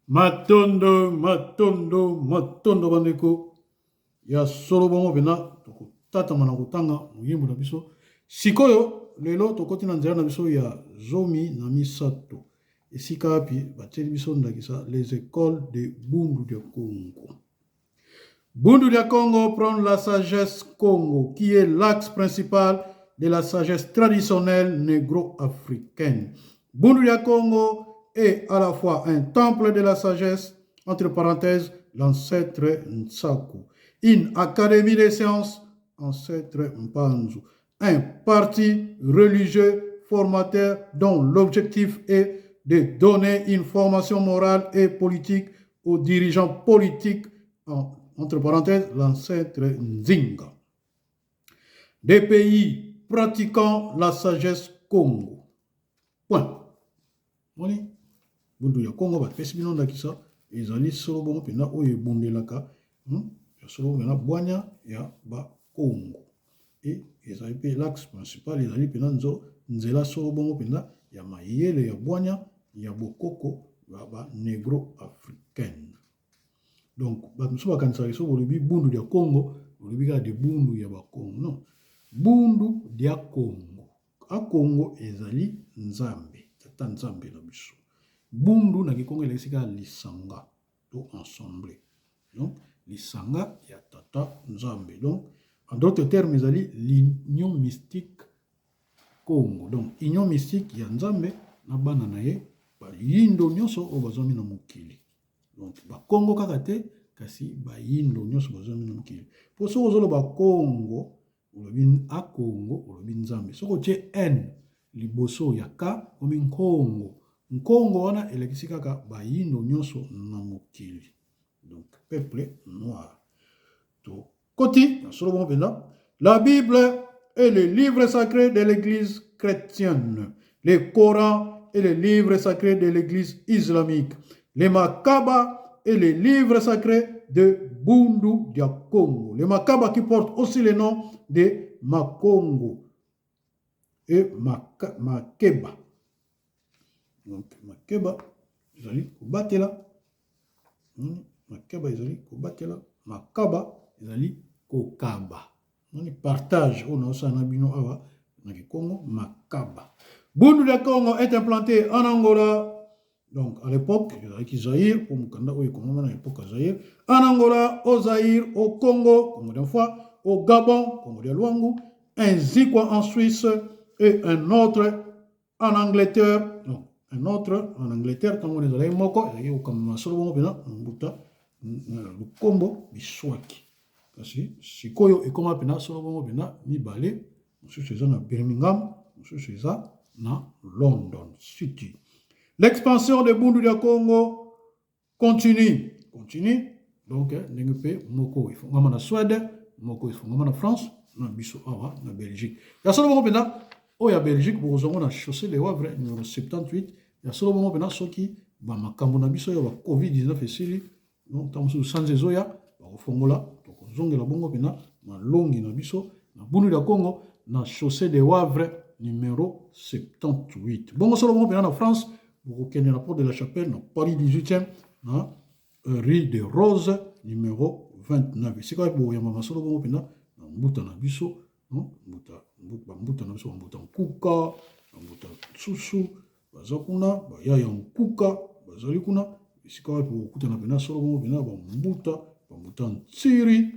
Matondo, matondo, matondo bandeko ya solo bongo mpena tokotatama na kotanga moyembo na biso sikoyo. Lelo tokoti na nzela na biso ya 13 esika wapi batieli biso ndakisa les écoles de Bundu dia Congo. Bundu dia Congo prend la sagesse Congo qui est l'axe principal de la sagesse traditionnelle négro-africaine. Bundu dia Congo est à la fois un temple de la sagesse, entre parenthèses, l'ancêtre Nsaku, une académie des sciences, ancêtre Mpanzu, un parti religieux formateur dont l'objectif est de donner une formation morale et politique aux dirigeants politiques, entre parenthèses, l'ancêtre Nzinga. Des pays pratiquant la sagesse Congo. Point. Moni bundu ya Congo bapesi bino ndakisa ezali solo bongo mpenza oyo ebundelaka ya solo mpenza bwanya ya bakongo e ezali mpe l'axe principal ezali mpenza nzo nzela solo bongo mpenza ya mayele ya bwanya ya bokoko ya ba negro africaine. Donc bato mosusu bakanisaka soki olobi bundu ya Congo olobi kaka de bundu ya bakongo. Non, bundu dia Congo, akongo ezali nzambe, tata nzambe na biso. Bundu na kikongo elakisi kaka lisanga to ensemble, donc lisanga ya tata nzambe. Donc en d'autres termes ezali l'union mystique Congo, donc union mystique ya nzambe na bana na ye bayindo nyonso oyo bazwami na mokili. Donc bakongo kaka te, kasi bayindo nyonso bazwami na mokili. Mpo soki ozoloba Congo olobi akongo, olobi nzambe. Soki otie n liboso ya k omi nkongo, nkongo wana elakisi kaka bayindo nyonso na mokili, donc peuple noir. Tokoti na solo bongo mpenza. La Bible est le livre sacré de l'église chrétienne, le Coran est le livre sacré de l'église islamique, le Makaba est le livre sacré de Bundu dia Congo, le Makaba qui porte aussi le nom de Makongo et Makeba. Donc Makeba ezali kobatela, Makeba ezali kobatela, Makaba ezali kokaba. Nani partage oyo naosala na bino awa na Kikongo makaba. Bundu dia Kongo est implanté en Angola. Donc à l'époque, ezalaki Zaïre, mpo mokanda oyo ekomama na époque ya Zaïre. En Angola, au Zaïre, au Congo, Congo dia Mfwa, au Gabon, Congo dia Luangu, un Zikwa en Suisse et un autre en Angleterre. Donc un autre en Angleterre, ntango wana ezalaki moko, ezalaki kokamba masolo bongo mpena mbuta lukombo biswaki. Kasi sikoyo ekoma mpena solo bongo mpena mibale, mosusu eza na Birmingham, mosusu eza na London City. L'expansion de Bundu dia Congo continue, continue. Donc ndenge mpe moko efongama na Suède, moko efongama na France, na biso awa na Belgique. Ya solo bongo mpenza oyo ya Belgique bokozwa yango na chaussée de Wavre numéro 78. Ya solo bongo mpenza soki ba makambo na biso ya ba COVID-19 esili, donc ntango mosusu sanza ezoya bakofongola, tokozongela bongo mpenza malongi na biso na Bundu ya Congo na chaussée de Wavre numéro 78. Bongo solo bongo mpenza na France bokokende na Porte de la Chapelle na Paris 18e na rue de Rose numéro 29, esika wapi bokoyamba masolo bongo mpenza na mbuta na biso, mbuta, bambuta na biso, bambuta nkuka, bambuta nsusu baza kuna, bayaya nkuka bazali kuna, esika wapi bokokutana mpenza solo bongo mpenza bambuta, bambuta ntiri,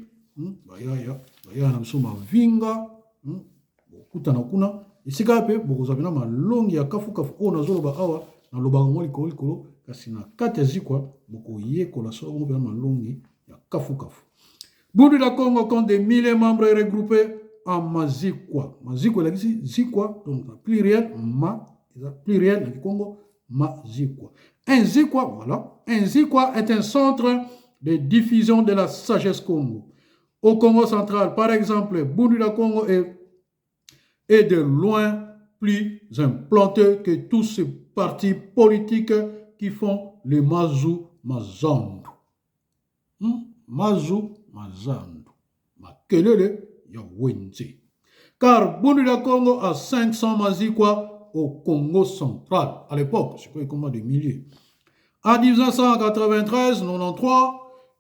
bayaya, bayaya na biso mavinga, bokutana kuna, esika mpe bokozwa mpenza malongi ya kafukafu oyo nazoloba awa. Nalobaka yango likolo likolo, kasi na kati ya zikwa bokoyekola solo bongo mpenza malongi ya kafukafu. Bundu dia Kongo compte des milliers membres regroupés en mazikwa. Mazikwa elakisi zikwa, donc na pluriel ma, eza pluriel na Kikongo mazikwa. Un zikwa, voilà, un zikwa est un centre de diffusion de la sagesse Congo. Au Congo central, par exemple, Bundu dia Kongo est de loin plus implanté que tous ces partis politiques qui font le Mazu Mazandu. Mazu Mazandu. Makelele ya wenze. Car Bundu dia Kongo a 500 mazikwa au Congo central. À l'époque, c'est quoi comment des milliers. En 1993-93,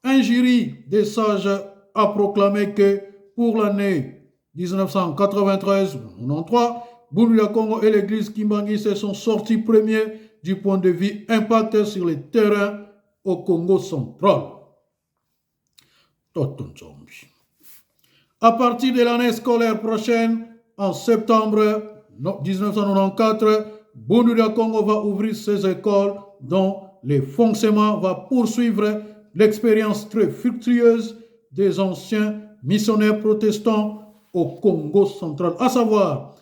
un jury des sages a proclamé que pour l'année 1993-93, Bundu dia Kongo et l'église Kimbanguiste se sont sortis premiers du point de vue impact sur le terrain au Congo central. Toto Nzambi. À partir de l'année scolaire prochaine, en septembre 1994, Bundu dia Kongo va ouvrir ses écoles dont le fonctionnement va poursuivre l'expérience très fructueuse des anciens missionnaires protestants au Congo central, à savoir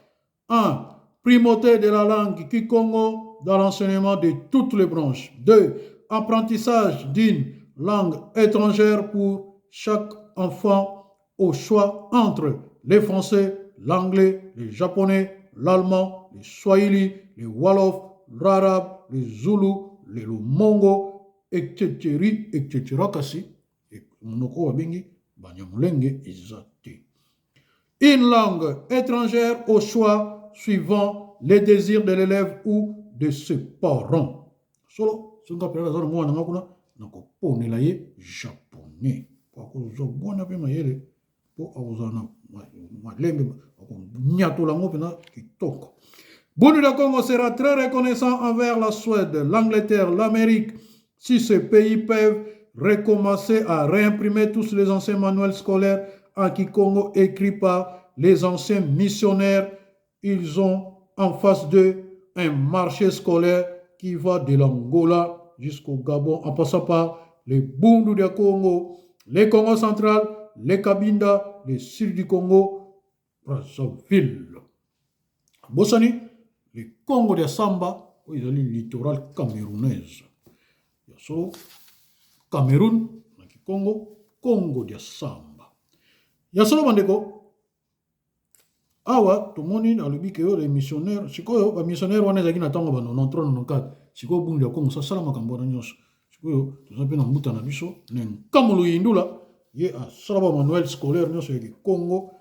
1. Primauté de la langue Kikongo dans l'enseignement de toutes les branches. 2. Apprentissage d'une langue étrangère pour chaque enfant au choix entre le français, l'anglais, le japonais, l'allemand, le swahili, le wolof, l'arabe, le zoulou, le mongo, etc., etc. Kasi monoko oyo babengi banyamulenge eza te. Une langue étrangère au choix suivant les désirs de l'élève ou de ses parents. Solo soki nga mpenza naza na mwana nanga kuna, nakoponela ye japonais po akozwa bwana mpe mayele, mpo akozala na malembe, akonyatola yango mpenza kitoko. Bundu dia Kongo sera très reconnaissant envers la Suède, l'Angleterre, l'Amérique, si ces pays peuvent recommencer à réimprimer tous les anciens manuels scolaires en Kikongo écrits par les anciens missionnaires. Ils ont en face d'eux un marché scolaire qui va de l'Angola jusqu'au Gabon, en passant par les Bundu dia Kongo, les Congo central, les Cabinda, le sud du Congo, Brazzaville. Bosani, le Congo dia Samba, oyo ezali littoral camerounaise. Ya solo, Cameroun na Kikongo, Congo dia Samba. Ya solo bandeko, awa tomoni nalobi ke oyo les missionnaires, sikoyo ba missionnaires wana ezalaki na ntango ba 93 94, sikoyo Bundu ya Kongo sasala makambo wana nyonso. Sikoyo toza mpe na mbuta na biso na Nkambo Luyindula, ye asala ba manuel scolaire nyonso ya Kikongo.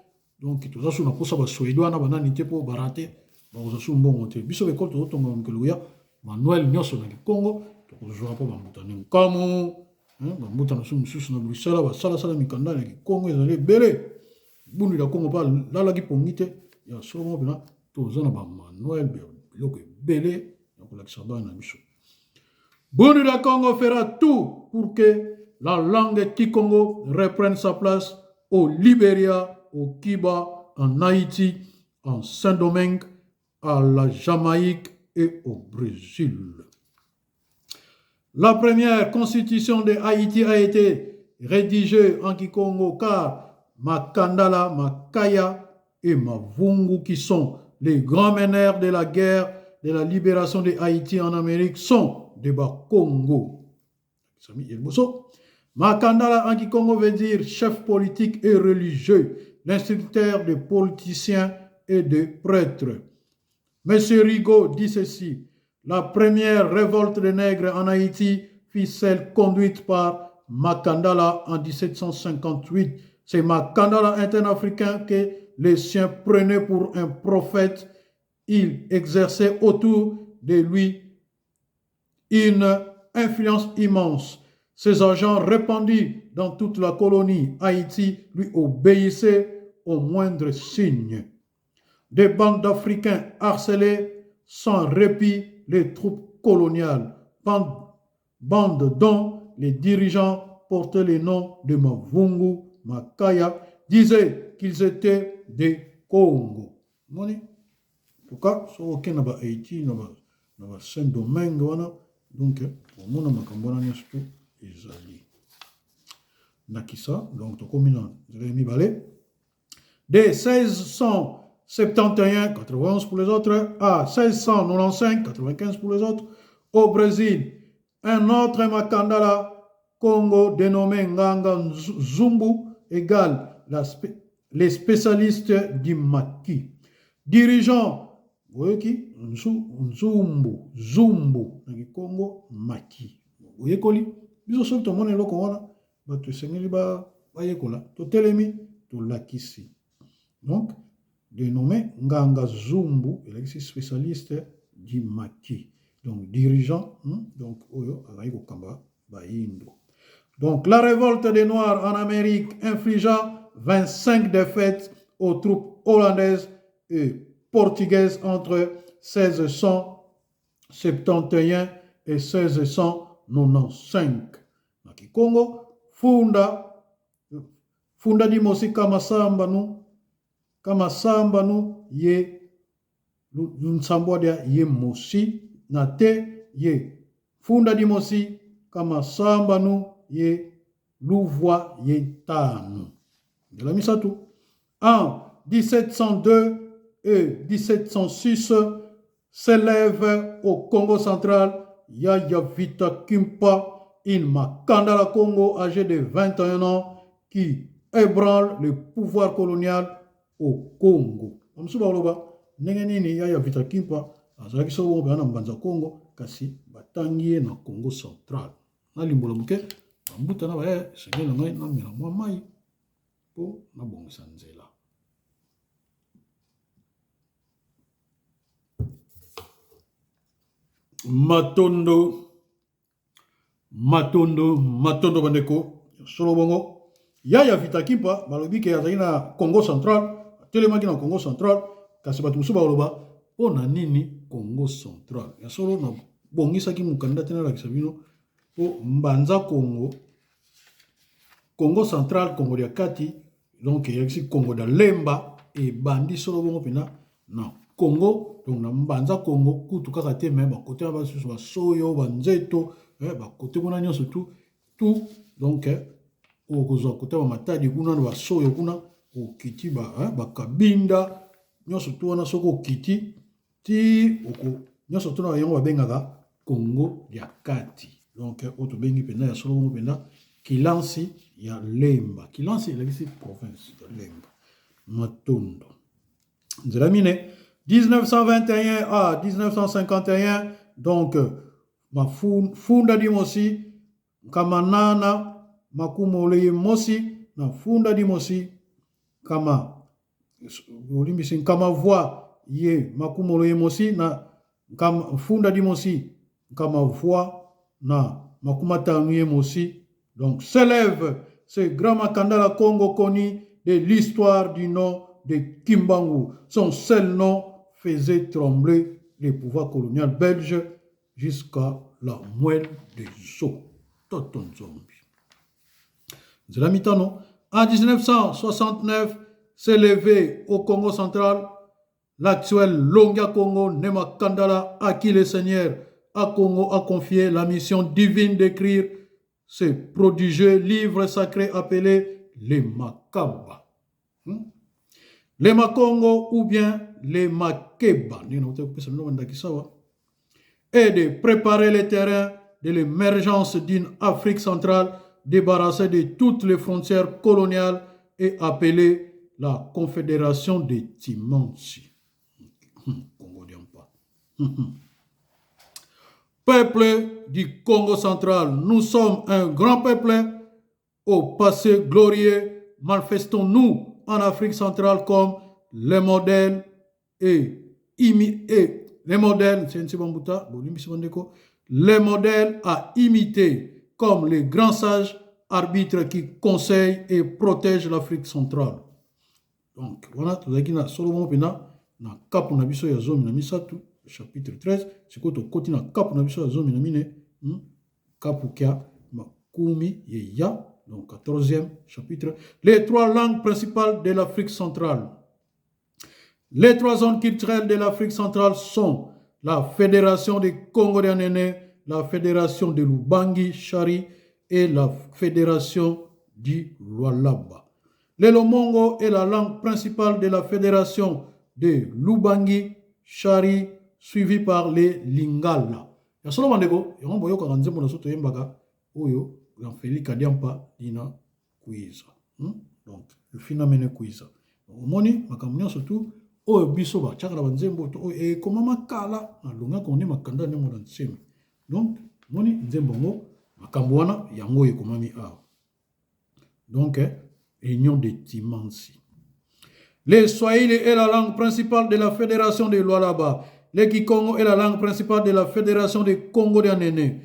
Donc toza su na posa ba Suédois na banani te, mpo barate bakozwa su mbongo te. Biso ba ekole tozotonga mokili koya manuel nyonso na Kikongo tokozwa, mpo bambuta na Nkamu, bambuta na biso mosusu na Bruxelles basalasala mikanda na Kikongo ezali ebele. Bundu ya Kongo mpe alalaki pongi te. Ya solo moko mpenza toza na ba manuel biloko ebele ya kolakisa bana na biso. Bundu ya Kongo fera tout pour que la langue Kikongo reprenne sa place au Liberia, au Cuba, en Haïti, en Saint-Domingue, à la Jamaïque et au Brésil. La première constitution de Haïti a été rédigée en Kikongo car Makandala, Makaya et Mavungu, qui sont les grands meneurs de la guerre de la libération de Haïti en Amérique, sont des Bakongo. Makandala en Kikongo veut dire chef politique et religieux, l'instructeur des politiciens et des prêtres. Monsieur Rigaud dit ceci: la première révolte des nègres en Haïti fut celle conduite par Makandala en 1758. C'est Makandala, un Africain que les siens prenaient pour un prophète. Il exerçait autour de lui une influence immense. Ses agents répandus dans toute la colonie Haïti lui obéissaient au moindre signe. Des bandes d'Africains harcelaient sans répit les troupes coloniales, bandes dont les dirigeants portaient les noms de Mavungu, Makaya, disaient qu'ils étaient des Congo. Moni? En tout cas, soki okende na ba Haïti, na ba, na ba Saint-Domingue wana, donc omona makambo wana nyonso to ezali. Ndakisa, donc tokomi na nzela ya mibale. De 1671, 91 pour les autres, à 1695, 95 pour les autres, au Brésil, un autre Makandala Congo dénommé Nganga Zumbu égale la les spécialistes du maquis. Dirigeant, boyoki, Nzumbu, Zumbu, na Kikongo, maquis. Boyekoli, biso soki tomoni eloko wana, bato esengeli bayekola, totelemi, tolakisi. Donc, dénommé Nganga Zumbu, elakisi spécialiste du maquis. Donc, dirigeant, donc, oyo, azali kokamba bayindo. Donc, la révolte des Noirs en Amérique infligea 25 défaites aux troupes hollandaises et portugaises entre 1671 et 1695. Na Kikongo, Funda, Funda Dimosi Kamasambanu, Kamasambanu ye Lunsambwa dia ye mosi na te ye Funda Dimosi Kamasambanu ye Luvwa ye ntanu. Nzela misato. En 1702 et 1706 s'élève au Congo central Yaya Vita Kimpa, une Makandala Congo âgée de 21 ans qui ébranle le pouvoir colonial au Congo. Bamosusu bakoloba ndenge nini Yaya Vita Kimpa azalaki soko bongo mpenza na Mbanza Congo, kasi batangi ye na Congo central. Nalimbola moke bambuta na baye, esengeli na ngai namela mwa mai mpo nabongisa nzela. Matondo, matondo, matondo bandeko. Solo bongo. Yaya Vita Kimpa balobi ke azali na Congo Central, atelemaki na Congo Central, kasi bato mosusu bakoloba mpo na nini Congo Central? Ya solo nabongisaki mokanda te nalakisa bino mpo Mbanza Congo, Congo Central, Congo ya kati, donc eyakisi Congo da Lemba ebandi solo bongo mpena na Congo, donc na Mbanza Congo kutu kaka te, mais bakote na basusu basoyo banzeto, bakote kuna nyonso tout tout, donc okozwa kote ba Matadi kuna na basoyo kuna okiti bakabinda nyonso tu wana, soki okiti ti oko nyonso tu na yango babengaka Congo ya kati, donc oyo tobengi mpenza ya solo bongo mpenza Kilansi ya Lemba. Kilansi elakisi province ya Lemba. Matondo. Nzela mine 1921 à 1951, donc mafunda dimosi nkamanana makumole mosi na funda dimosi kama olimbisi nkama voix ye makumolo ye mosi na nkama funda dimosi nkama voix na makumatanu ye mosi. Donc s'élève ce grand Makandala Congo connu de l'histoire du nom de Kimbangu. Son seul nom faisait trembler le pouvoir colonial belge jusqu'à la moelle des os. Toto Nzombi. Nzela mitano. En 1969, s'est levé au Congo central l'actuel Longia Congo Nema Kandala à qui le Seigneur à Congo a confié la mission divine d'écrire ce prodigieux livre sacré appelé les Makamba. Les Makongo ou bien les Makeba. Et de préparer le terrain de l'émergence d'une Afrique centrale débarrassée de toutes les frontières coloniales et appelée la Confédération des Timansi. Congo Diampa. Peuple du Congo central, nous sommes un grand peuple au passé glorieux. Manifestons-nous en Afrique centrale comme les modèles et, imi, et les modèles, les modèles à imiter comme les grands sages arbitres qui conseillent et protègent l'Afrique centrale. Donc, voilà, tozalaki na solo moko mpenza na kapu na biso ya 13, chapitre 13. Sikoyo tokoti na kapu na biso ya 14, kapu kia makumi yeya, donc 14e chapitre. Les trois langues principales de l'Afrique centrale. Les trois zones culturelles de l'Afrique centrale sont la Fédération des Congo de la Fédération de l'Ubangi Chari et la Fédération du Lualaba. Le Lomongo est la langue principale de la Fédération de l'Ubangi Chari, suivie par les Lingala. Ya solo bandeko, yango boyokaka nzembo na so toyembaka oyo ya Félix Kadiampa dina Kwiza. Donc, le phénomène Kwiza. Omoni makambo nyonso tu oyo biso batiaka na banzembo to oyo ekomama kala na longa konde makanda ndenge na nsemi. Donc, omoni nzembo yango makambo wana yango oyo ekomami awa. Donc, Union de Timansi. Le Swahili est la langue principale de la Fédération de Lualaba. Le Kikongo est la langue principale de la Fédération de Congo de Néné,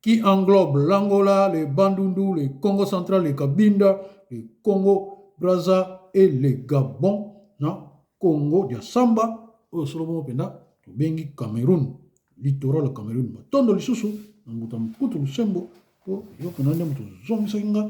qui englobe l'Angola, le Bandundu, le Congo central, le Cabinda, le Congo Brazza et le Gabon, na Congo dia Samba, oyo solo bongo mpenza tobengi Cameroun, littoral Cameroun. Matondo lisusu na mbuta mputu lusembo mpo yo mpena nde moto ozongisaki nga,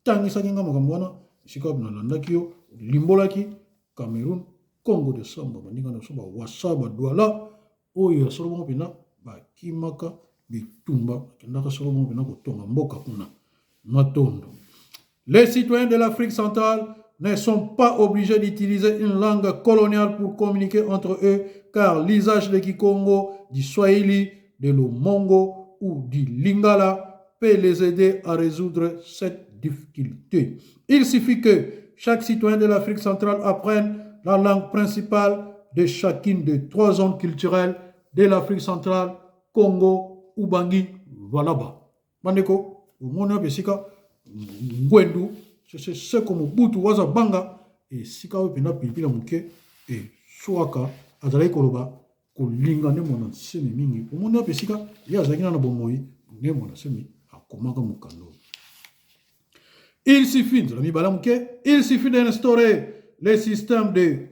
otangisaki nga makambo wana esika wapi nalandaki yo, olimbolaki Cameroun, Congo de Samba, baninga na biso bawasa badwala oyo ya solo bongo mpenza bakimaka bitumba, bakendaka solo bongo mpenza kotonga mboka kuna. Matondo. Les citoyens de l'Afrique centrale ne sont pas obligés d'utiliser une langue coloniale pour communiquer entre eux, car l'usage de Kikongo, du Swahili, de l'Omongo ou du Lingala peut les aider à résoudre cette difficulté. Il suffit que chaque citoyen de l'Afrique centrale apprenne la langue principale de chacune des trois zones culturelles de l'Afrique centrale, Congo, Ubangi, Lualaba. Bandeko, omoni wapi esika Ngwendu Sese Seko Mobutu waza banga, esika oyo mpenza pilipili ya moke eswaka, azalaki koloba kolinga nde mwana nsemi mingi. Omoni wapi esika ye azalaki na bomoi nde mwana nsemi akomaka mokanda oyo. Il suffit, nzela mibale moke, il suffit d'instaurer les systèmes de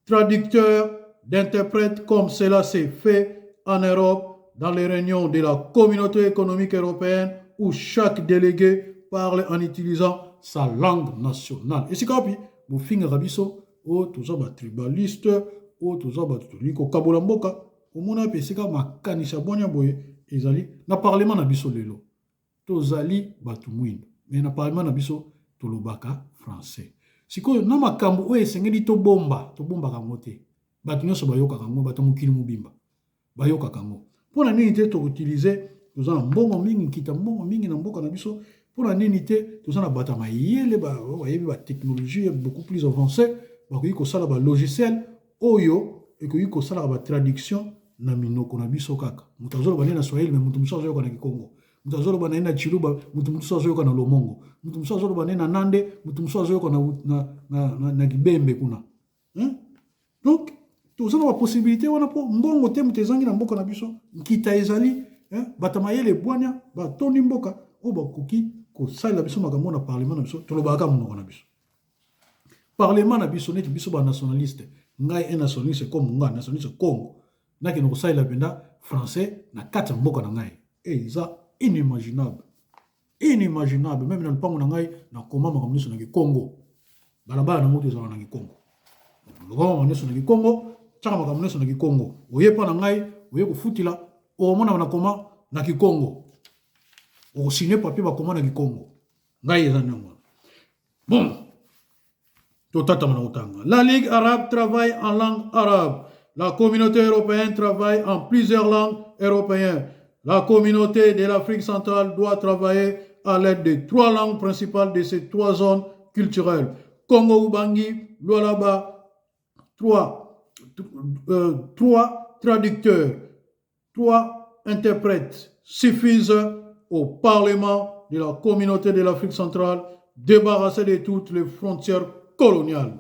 traducteurs, d'interprètes comme cela s'est fait en Europe dans les réunions de la Communauté économique européenne où chaque délégué parle en utilisant sa langue nationale. Esika wapi bofingaka biso oyo toza batribaliste, oyo toza bato tolingi kokabola mboka. Omona wapi esika makanisi ya bwanya boye ezali na parlement na biso lelo? Tozali bato mwindo, mais na parlement na biso tolobaka français. Sikoyo na makambo oyo esengeli tobomba, tobombaka yango te. Bato nyonso bayokaka yango, bato mokili mobimba bayokaka yango. Mpo na nini te toutilize? Toza na mbongo mingi, nkita mbongo mingi na mboka na biso. Mpo na nini te? Toza na bato ya mayele bayebi batechnologie beaucoup plus avancée, bakoki kosala balogiciel oyo ekoki kosalaka batraduction na minoko na biso. Kaka moto azoloba nde na Swahili, mais moto mosusu azoyoka na Kikongo. Moto azoloba na ye na Chiluba, moto mosusu azoyoka na Lomongo. Moto mosusu azoloba na ye na Nande, moto mosusu azoyoka na Kibembe kuna, hein? Donc toza na bapossibilité wana mpo mbongo te moto ezangi na mboka na biso. Nkita ezali, hein? Bato mayele ebwanya batondi mboka oyo bakoki kosalela biso makambo na parlement na biso tolobaka monoko na biso. Parlement na biso neti biso ba nationaliste, ngai un nationaliste comme nga, nationaliste Congo, nakende kosalela mpenza français na kati ya mboka na ngai, eza inimaginable, inimaginable. Meme na lupango na ngai nakoma makambo nyonso na kikongo, balabala nango te ezalaka na kikongo, lokoma makambo nyonso na kikongo, tiaka makambo nyonso na kikongo. Oye mpa na ngai, oye kofutila, okomona nakoma na kikongo, okosigne papier bakoma na kikongo. Ngai eza ndenge wana. Bon, totatama na kotanga. La Ligue arabe travaille en langue arabe. La communauté européenne travaille en plusieurs langues européennes. La communauté de l'Afrique centrale doit travailler à l'aide des trois langues principales de ces trois zones culturelles. Congo Ubangi, Lualaba, trois traducteurs, trois interprètes suffisent au Parlement de la communauté de l'Afrique centrale, débarrassé de toutes les frontières coloniales.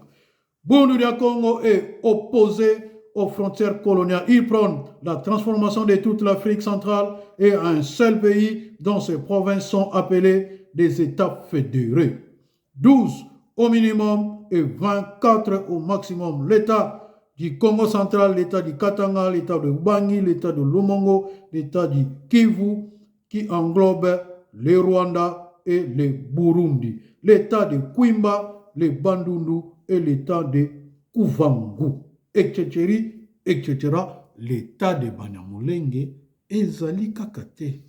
Bundu dia Congo est opposé aux frontières coloniales. Il prône la transformation de toute l'Afrique centrale et un seul pays dont ses provinces sont appelées des États fédérés. 12 au minimum et 24 au maximum. L'État du Congo central, l'État du Katanga, l'État de Ubangi, l'État de Lumongo, l'État du Kivu, qui englobe le Rwanda et le Burundi, l'État de Kwimba, le Bandundu et l'État de Kuvangu, etc., etc. L'État de Banyamulenge ezali kaka te.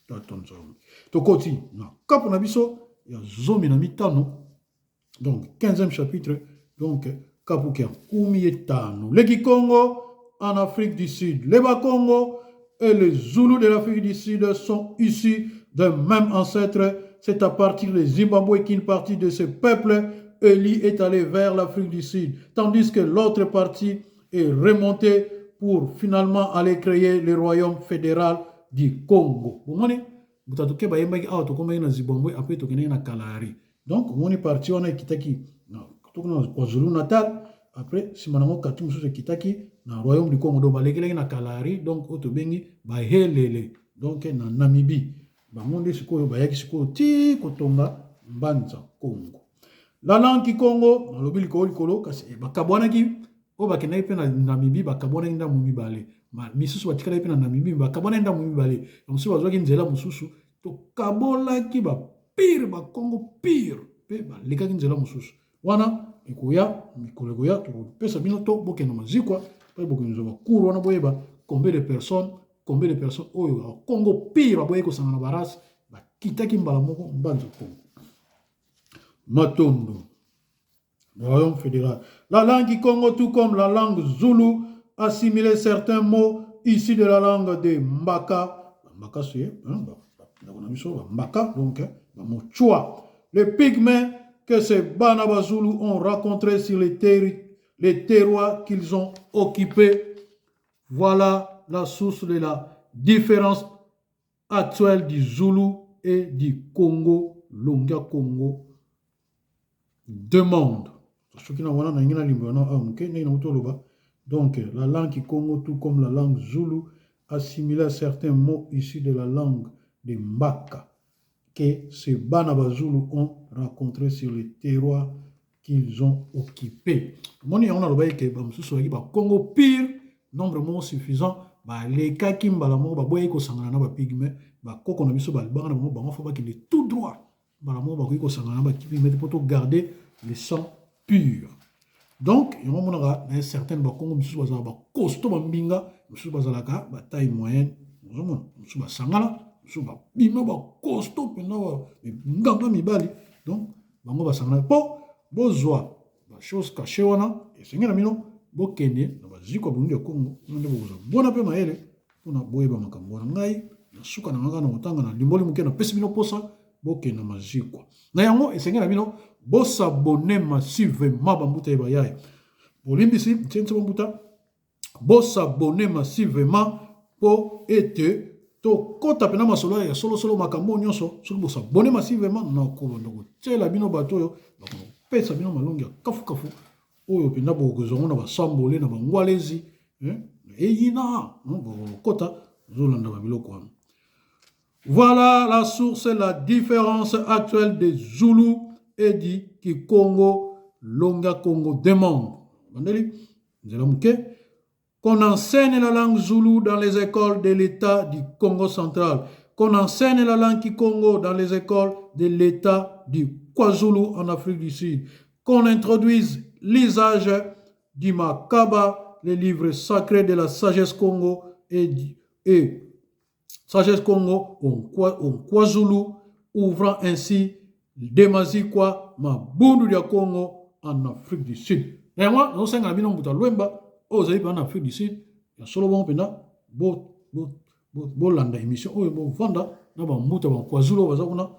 Tata Nzambe. Tokoti na kapo na biso ya 15, donc 15e chapitre, donc kapo ya 15. Les Kikongo en Afrique du Sud, les Bakongo et les Zoulous de l'Afrique du Sud sont issus d'un même ancêtre. C'est à partir de Zimbabwe qu'une partie de ce peuple élu est allée vers l'Afrique du Sud, tandis que l'autre partie est remontée pour finalement aller créer le royaume fédéral du Congo. Bomoni moto atoke bayembaki awa, tokomaki na Zimbabwe, après tokendaki na Kalahari. Donc omoni partie wana ekitaki na KwaZulu Natal, après nsima nango kati mosusu ekitaki na royaume du Congo, donc balekelaki na Kalahari, donc oyo tobengi bahelele, donc na Namibie. Bango nde sikoyo bayaki sikoyo ti kotonga Mbanza Congo. La langue Kikongo, nalobi likolo likolo, kasi bakabwanaki. Oyo bakendaki mpe na Namibie bakabwanaki ndambo mibale, misusu batikalaki mpe na Namibie, bakabwanaki ndambo mibale, mosusu bazwaki nzela mosusu. Tokabolaki bapire bakongo pire mpe balekaki nzela mosusu wana. Ekoya mikolo ekoya, tokopesa bino to bokende mazikwa mpe bokende zwa bacours wana, boyeba combien de personnes, combien de personnes oyo bakongo pire baboyaki kosanga na barace, bakitaki mbala moko Mbanza Kongo. Matondo. Royaume fédéral. La langue Congo, tout comme la langue Zulu, assimilait certains mots issus de la langue de Mbaka. Mbaka, c'est hein, Mbaka, donc Mochua. Les pygmées que ces Banaba Zulu ont rencontrés sur les terroirs qu'ils ont occupés. Voilà la source de la différence actuelle du Zulu et du Congo, Longa Congo demande. Soki na wana na na na moke ndenge na toloba. Donc la langue Congo, tout comme la langue Zulu, assimila certains mots issus de la langue de Mbaka que ces Banaba Zulu ont rencontrés sur les terroirs qu'ils ont occupés. Moni yango nalobaki ke bamosusu bazalaki bakongo pire, nombre moko suffisant balekaki mbala moko, baboyaki kosangana na bapygmées. Bakoko na biso balibanga na bango, bango faut bakende tout droit mbala moko, bakoki kosangana na bapygmées te mpo togarder le sang pur. Donc yango omonaka na certaine bakongo mosusu bazalaka bacostaud, bambinga mosusu bazalaka bataille moyenne. Ozomona mosusu basangana, mosusu babima bacostaud mpenza, nganga mibali. Donc bango basangana mpo bozwa bachose caché wana. Esengeli na bino bokende na baziko ya Bundu ya Kongo wana nde bokozwa bona mpe mayele mpona boyeba makambo wana. Ngai na suka na ngaka na kotanga na limboli moke, napesi bino mposa bokende na mazikwa. Na yango esengeli na bino bos'abonner massivement. Bambuta ye bayaya, bolimbisi ntiense, bambuta, bos'abonner massivement mpo ete tokɔta mpena masolo ya solosolo, makambo nyonso. Soki bos'abonner massivement, nakobanda kotiela bino bato oyo bakopesa bino malongi ya kafukafu oyo mpenza bokozwa ngo na basambole na bangwalezi eyina bokokɔta ozolanda babiloko wana. Voilà la source, la différence actuelle des Zoulous et du Kikongo. Longa Congo demande. Bandeli, nzela moke. Qu'on enseigne la langue zoulou dans les écoles de l'État du Congo central. Qu'on enseigne la langue Kikongo dans les écoles de l'État du KwaZulu en Afrique du Sud. Qu'on introduise l'usage du Makaba, les livres sacrés de la sagesse Congo et, et sagesse Congo au KwaZulu, ouvrant ainsi Demazikwa Mabundu ya Congo en Afrique du Sud. Na yango nazosenga na bino mbuta Lwemba oyo ozali mpenza na Afrique du Sud ya solo bongo mpenza bolanda émission oyo bovanda na bambuta bakwazulu oyo baza kuna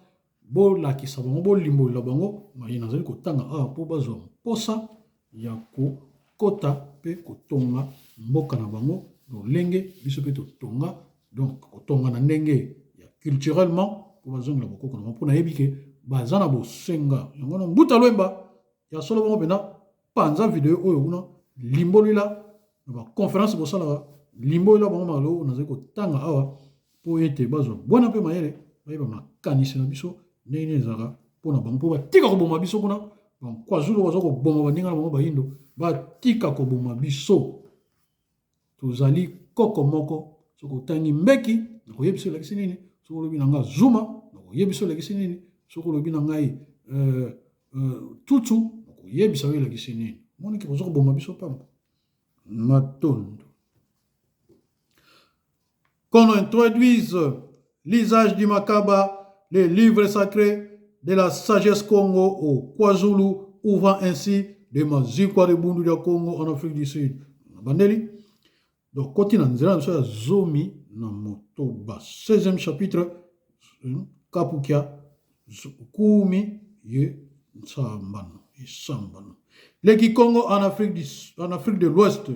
bolakisa bango bolimbolela bango maye nazali kotanga awa mpo bazwa mposa ya kokota mpe kotonga mboka na bango lolenge biso mpe totonga donc kotonga na ndenge ya culturellement mpo bazongela bokoko na bango mpo nayebi ke baza na bosenga yango wana mbuta lwemba ya solo bongo mpenza panza video oyo kuna limbolila na baconference bosalaka limbolila bango makalo oyo nazali kotanga awa mpo ete bazwa bwana mpe mayele bayeba makanisi na biso ndenge nini ezalaka mpo na bango mpo batika koboma biso kuna bankwazulu baza koboma baninga na bango bayindo batika koboma biso tozali koko moko soki otangi mbeki nakoyebisa olakisi nini soki olobi na ngai zuma nakoyebisa olakisi nini soki olobi na ngai euh, euh, tutu nakoyebisa yo elakisi nini moniki boza koboma biso pamba matondo Qu'on introduise l'usage du makaba, les livres sacrés de la sagesse Congo au KwaZulu, ouvrant ainsi de mazikwa de Bundu ya Congo en Afrique du Sud. Bandeli, donc koti na nzela na biso ya zomi na motoba 16e chapitre kapukia kumi ye nsambano esambano leki Congo en Afrique du, en Afrique de l'Ouest.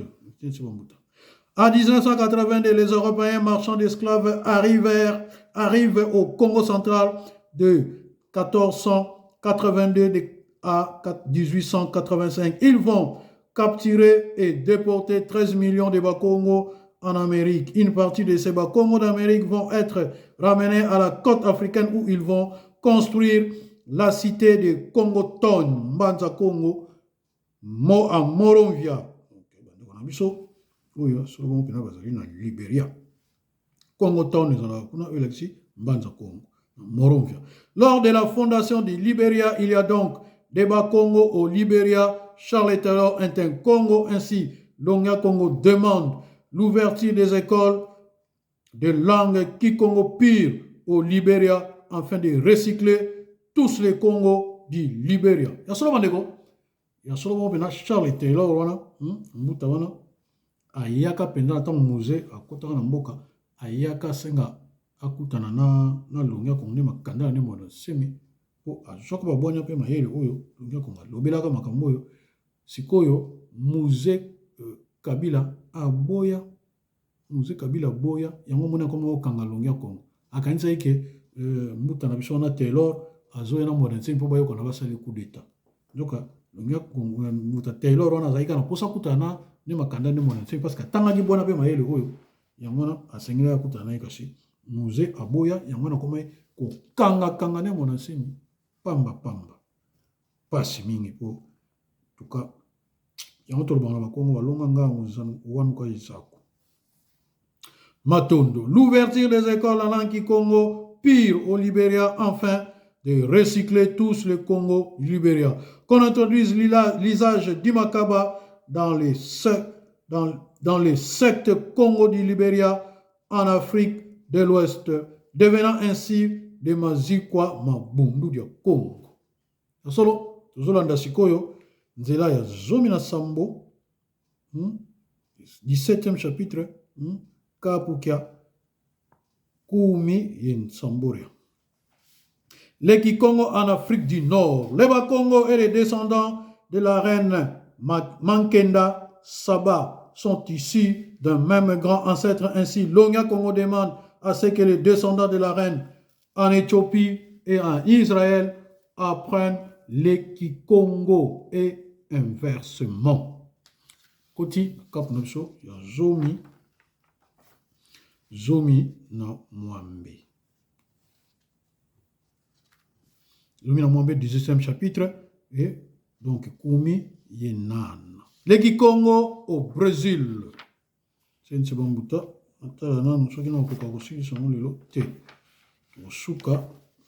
En 1982, les Européens marchands d'esclaves arrivèrent, arrivent au Congo central de 1482 à 1885. Ils vont capturer et déporter 13 millions de Bakongo en Amérique. Une partie de ces Bakongo d'Amérique vont être ramenés à la côte africaine où ils vont construire la cité de Congo-Town, Mbanza Congo, Mo à Monrovia. Bandeko na biso oyo solo bongo mpena bazali na Liberia. Congo Town ezalaka kuna oyo elakisi Mbanza Congo. Monrovia. Lors de la fondation du Liberia, il y a donc des Bakongo au Liberia. Charles Taylor est un Congo ainsi. Longa Congo demande l'ouverture des écoles de langue Kikongo pire au Liberia afin de recycler tous les Congos du Liberia. Ya solo bandeko, ya solo bongo mpena Charles Taylor wana, mbuta wana ayaka mpenza na ntango Mose akotaka na mboka, ayaka asenga akutana na, na Longia Kongo nde makanda na nde mwana nsemi mpo azwaka babwanya mpe mayele oyo Longia Kongo alobelaka makambo oyo. Sikoyo Muse euh, Kabila aboya Mzee Kabila aboya yango omoni akoma kokanga longi ya Congo. Akanisaki ke euh, mbuta na biso wana Taylor azoya na Mwanda Nsemi mpo bayokana basali coup d'etat. Nzoka longi ya Congo euh, mbuta Taylor wana azalaki kaka na mposa akutana na ne makanda nde Mwanda Nsemi parce que atangaki bwana mpe mayele oyo yango wana asengelaki akutana na ye kasi Mzee aboya yango wana akomaki kokangakanga ne Mwanda Nsemi pamba pamba. Pasi mingi mpo tuka yango tolobaka na bakongo balonga ngango wanuka ezaku matondo l'ouverture des écoles en langue kikongo pire au Libéria enfin de recycler tous le Congo Libéria qu'on introduise l'usage du makaba dans les dans, dans les sectes Congo du Libéria en Afrique de l'Ouest devenant ainsi de mazikwa mabundu dia Congo Ya solo, tozolanda sikoyo nzela ya 17, 17e chapitre, kapukia kumi ye nsamboria. Les Kikongo en Afrique du Nord. Les Bakongo et les descendants de la reine Mankenda Saba sont issus d'un même grand ancêtre. Ainsi, Longa Congo demande à ce que les descendants de la reine en Éthiopie et en Israël apprennent les Kikongo et inversement. Koti kap na biso ya zomi zomi na mwambe. Zomi na mwambe 18e chapitre et Donc kumi ye nana. Leki Congo au Brésil. Sense bambuta natala nanu soki nakokoka kosilisa yango lelo te. Tokosuka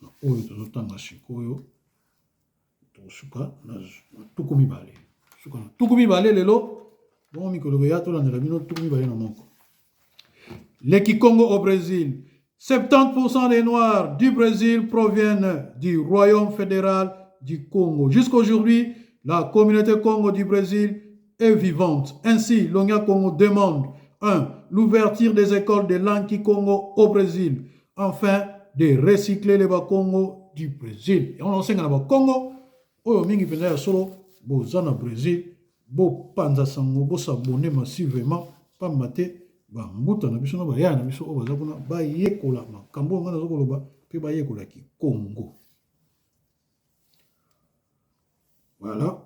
na oyo tozotanga sikoyo. Tokosuka na 20. Suka na 20 lelo. Bongo mikolo koya tolandela bino 21. Les Kikongo au Brésil. 70% des Noirs du Brésil proviennent du Royaume fédéral du Congo. Jusqu'aujourd'hui, la communauté Congo du Brésil est vivante. Ainsi, l'Onia Congo demande 1. L'ouverture des écoles de langue Kikongo au Brésil. Enfin, de recycler les Bakongo du Brésil. Et on enseigne na Bakongo, oyo mingi mpenza ya solo, boza na Brésil, bopanza sango, bosabone massivement, pamba te bambuta na biso na bayaya na biso oyo baza kuna bayekola makambo oyo ngai naza koloba mpe bayekola kikongo. Voilà,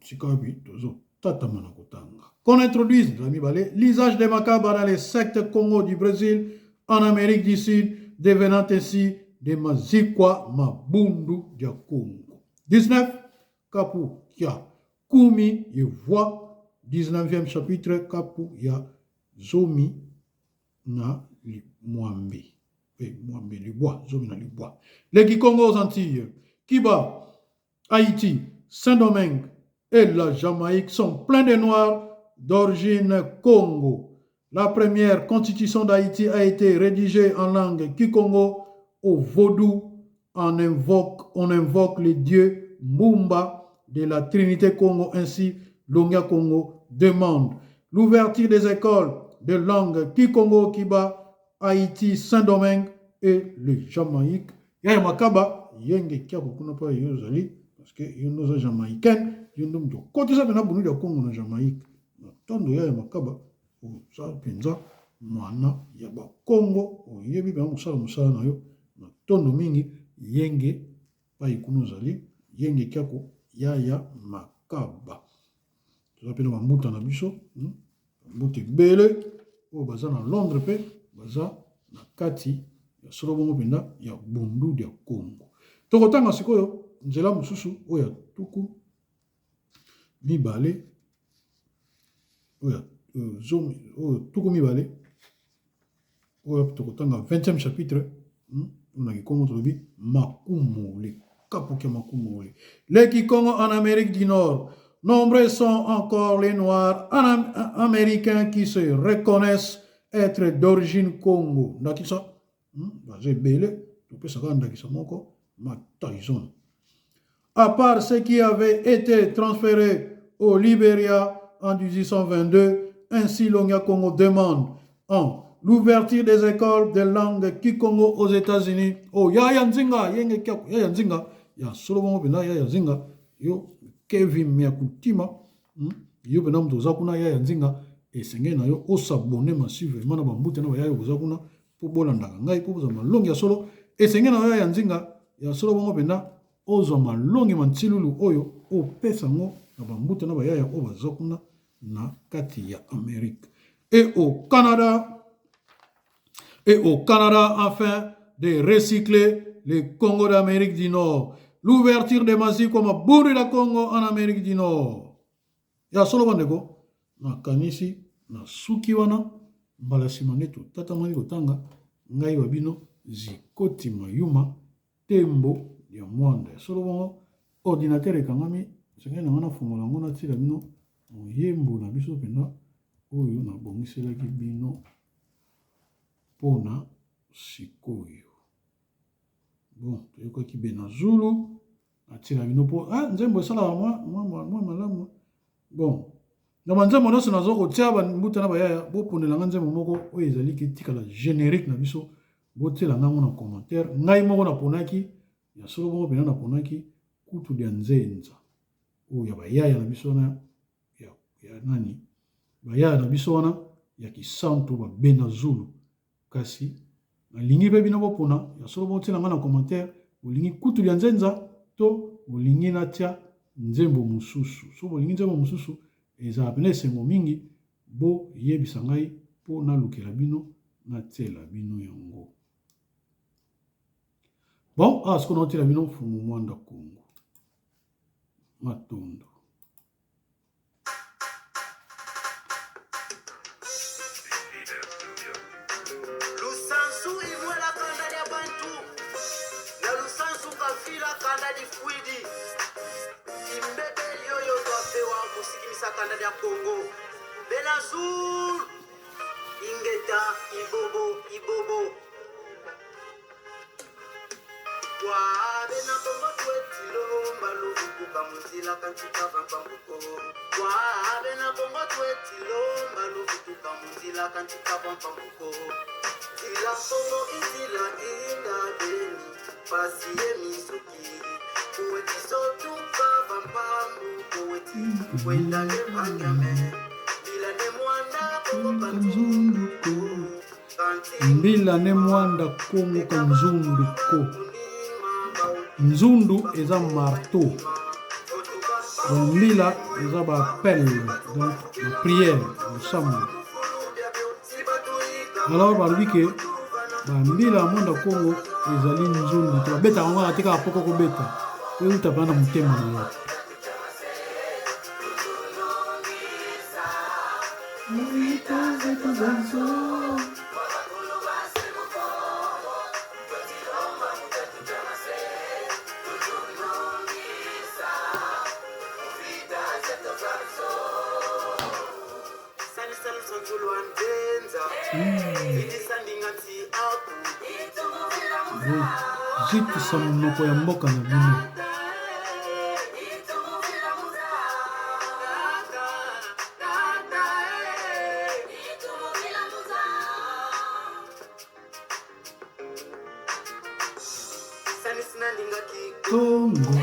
sika wapi tozotatama na kotanga. Qu'on introduise la mibale l'usage des makaba dans les sectes Congo du Brésil en Amérique du Sud, devenant ainsi des mazikwa mabundu ya Congo. 19 kapu ya kumi yevwa 19e chapitre kapu ya zomi na mwambe. Mwambe libwa, zomi na libwa. Les Kikongo aux Antilles, Kiba, Haïti, Saint-Domingue et la Jamaïque sont pleins de Noirs d'origine Congo. La première constitution d'Haïti a été rédigée en langue Kikongo au Vaudou. On invoque, on invoque le dieu Mbumba de la Trinité Congo. Ainsi, Longia Congo demande l'ouverture des écoles de langue Kikongo, Kiba, Haïti, Saint-Domingue et le Jamaïque. Yaya Makaba, yenge kiako kuna pa yo ozali parce que yo nde oza jamaïcaine, yo nde moto okotisa mpenza bundu ya Congo na Jamaïque. Na tondo Yaya Makaba, oza mpenza mwana ya Bakongo, oyebi mpenza kosala mosala na yo na tondo mingi. Yenge pai kuna ozali, yenge kiako Yaya Makaba. Toza mpe na bambuta na biso, bambuta ebele oyo baza na Londres mpe baza na kati ya solo bongo mpenza ya bundu ya Congo. Tokotanga sikoyo nzela mosusu oyo ya 20, oyo ya zomi, oyo 20, oyo tokotanga 20e chapitre, na Kikongo tolobi makumole, kapuke makumole. Les Kikongo en Amérique du Nord. Nombreux sont encore les Noirs américains qui se reconnaissent être d'origine Congo. Ndakisa, baza ebele, topesaka ndakisa moko, Mike Tyson. À part ceux qui avaient été transférés au Libéria en 1822, ainsi Longia Congo demande en l'ouverture des écoles de langue Kikongo aux États-Unis. Oh, Yaya Nzinga, yenge kiako, Yaya Nzinga, ya solo bongo pena Yaya Nzinga, yo Kevin Miakutima, yo pena moto oza kuna Yaya Nzinga, esengeli na yo osabone massivement na bambute na bayaya boza kuna po bolandaka ngai po bozwa malongi ya solo. Esengeli na yo Yaya Nzinga ya solo bongo pena ozwa malongi ma ntilulu oyo opesa ngo na bambute na bayaya oyo baza kuna na kati ya Amérique. Et au Canada, et au Canada afin de recycler les Congo d'Amérique du Nord. L'ouverture des Mazikwa Mabundu ya Congo en Amérique du Nord. Ya solo bandeko, nakanisi na suki wana mbala nsima nde totatamaki kotanga ngai wa bino Zikoti Mayuma Tembo ya Mwanda. Ya solo bongo ordinateur ekangami, esengeli na ngai nafongola yango natila bino moyembo na biso mpenza oyo nabongiselaki bino mpona sikoyo. Bon, toyokaki Benazulu, natila bino mpo nzembo esalaka mwa malamu. Bon, na banzembo nyonso nazo kotia bambuta na bayaya, boponela nga nzembo moko oyo ezali ketikala générique na biso, botiela nga yango na commentaire. Ngai moko naponaki ya solo bongo mpenza, naponaki kutu dia nzenza oyo ya bayaya na biso wana ya nani, bayaya na biso wana ya kisantu ba Benazulu. Kasi nalingi mpe bino bopona ya solo, botiela nga na commentaire bolingi kutu dia nzenza to bolingi natia nzembo mosusu. So bolingi nzembo mosusu ezala pena esengo mingi, boyebisa ngai mpo nalukela bino natiela bino yango. Bon, awa sikoyo naotiela bino Mfumu Mwanda Kongo Matondo. Mbila ne mwanda kongo ka nzundu ko nzundu eza marteau donc mbila eza ba appel donc ba prière losambo alors balobi ke bambila ya mwanda kongo ezali nzundu te babetaka yango kaka te kaka poko kobeta euta mpenza na motema na yo. Bozikisa monoko ya mboka na bino. Congo.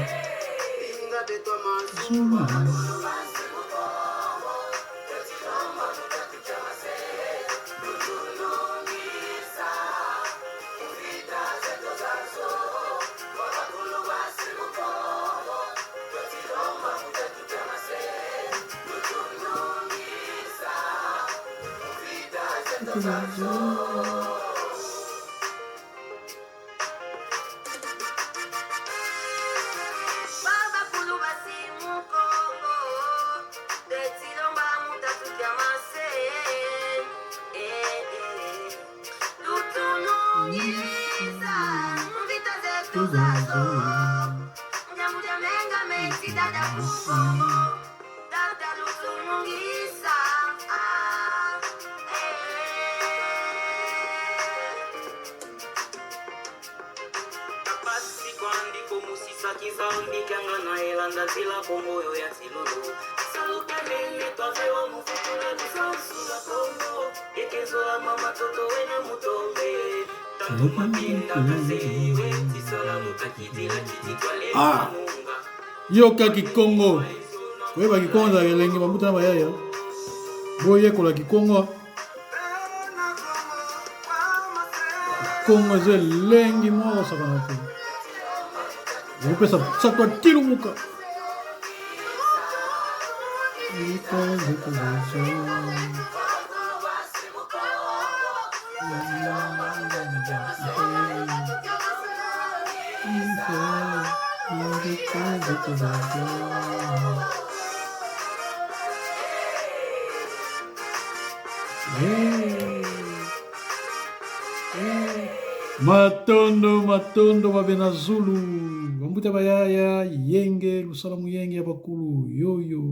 Ah! Yoka kikongo. Koyeba kikongo ezalaka elengi bambuta na bayaya. Boyekola kikongo. Kongo eza elengi moko kosakana te. Okopesa sato atilumuka. Matondo matondo babena zulu bambuta bayaya yenge lusala muyenge ya bakulu yoyo.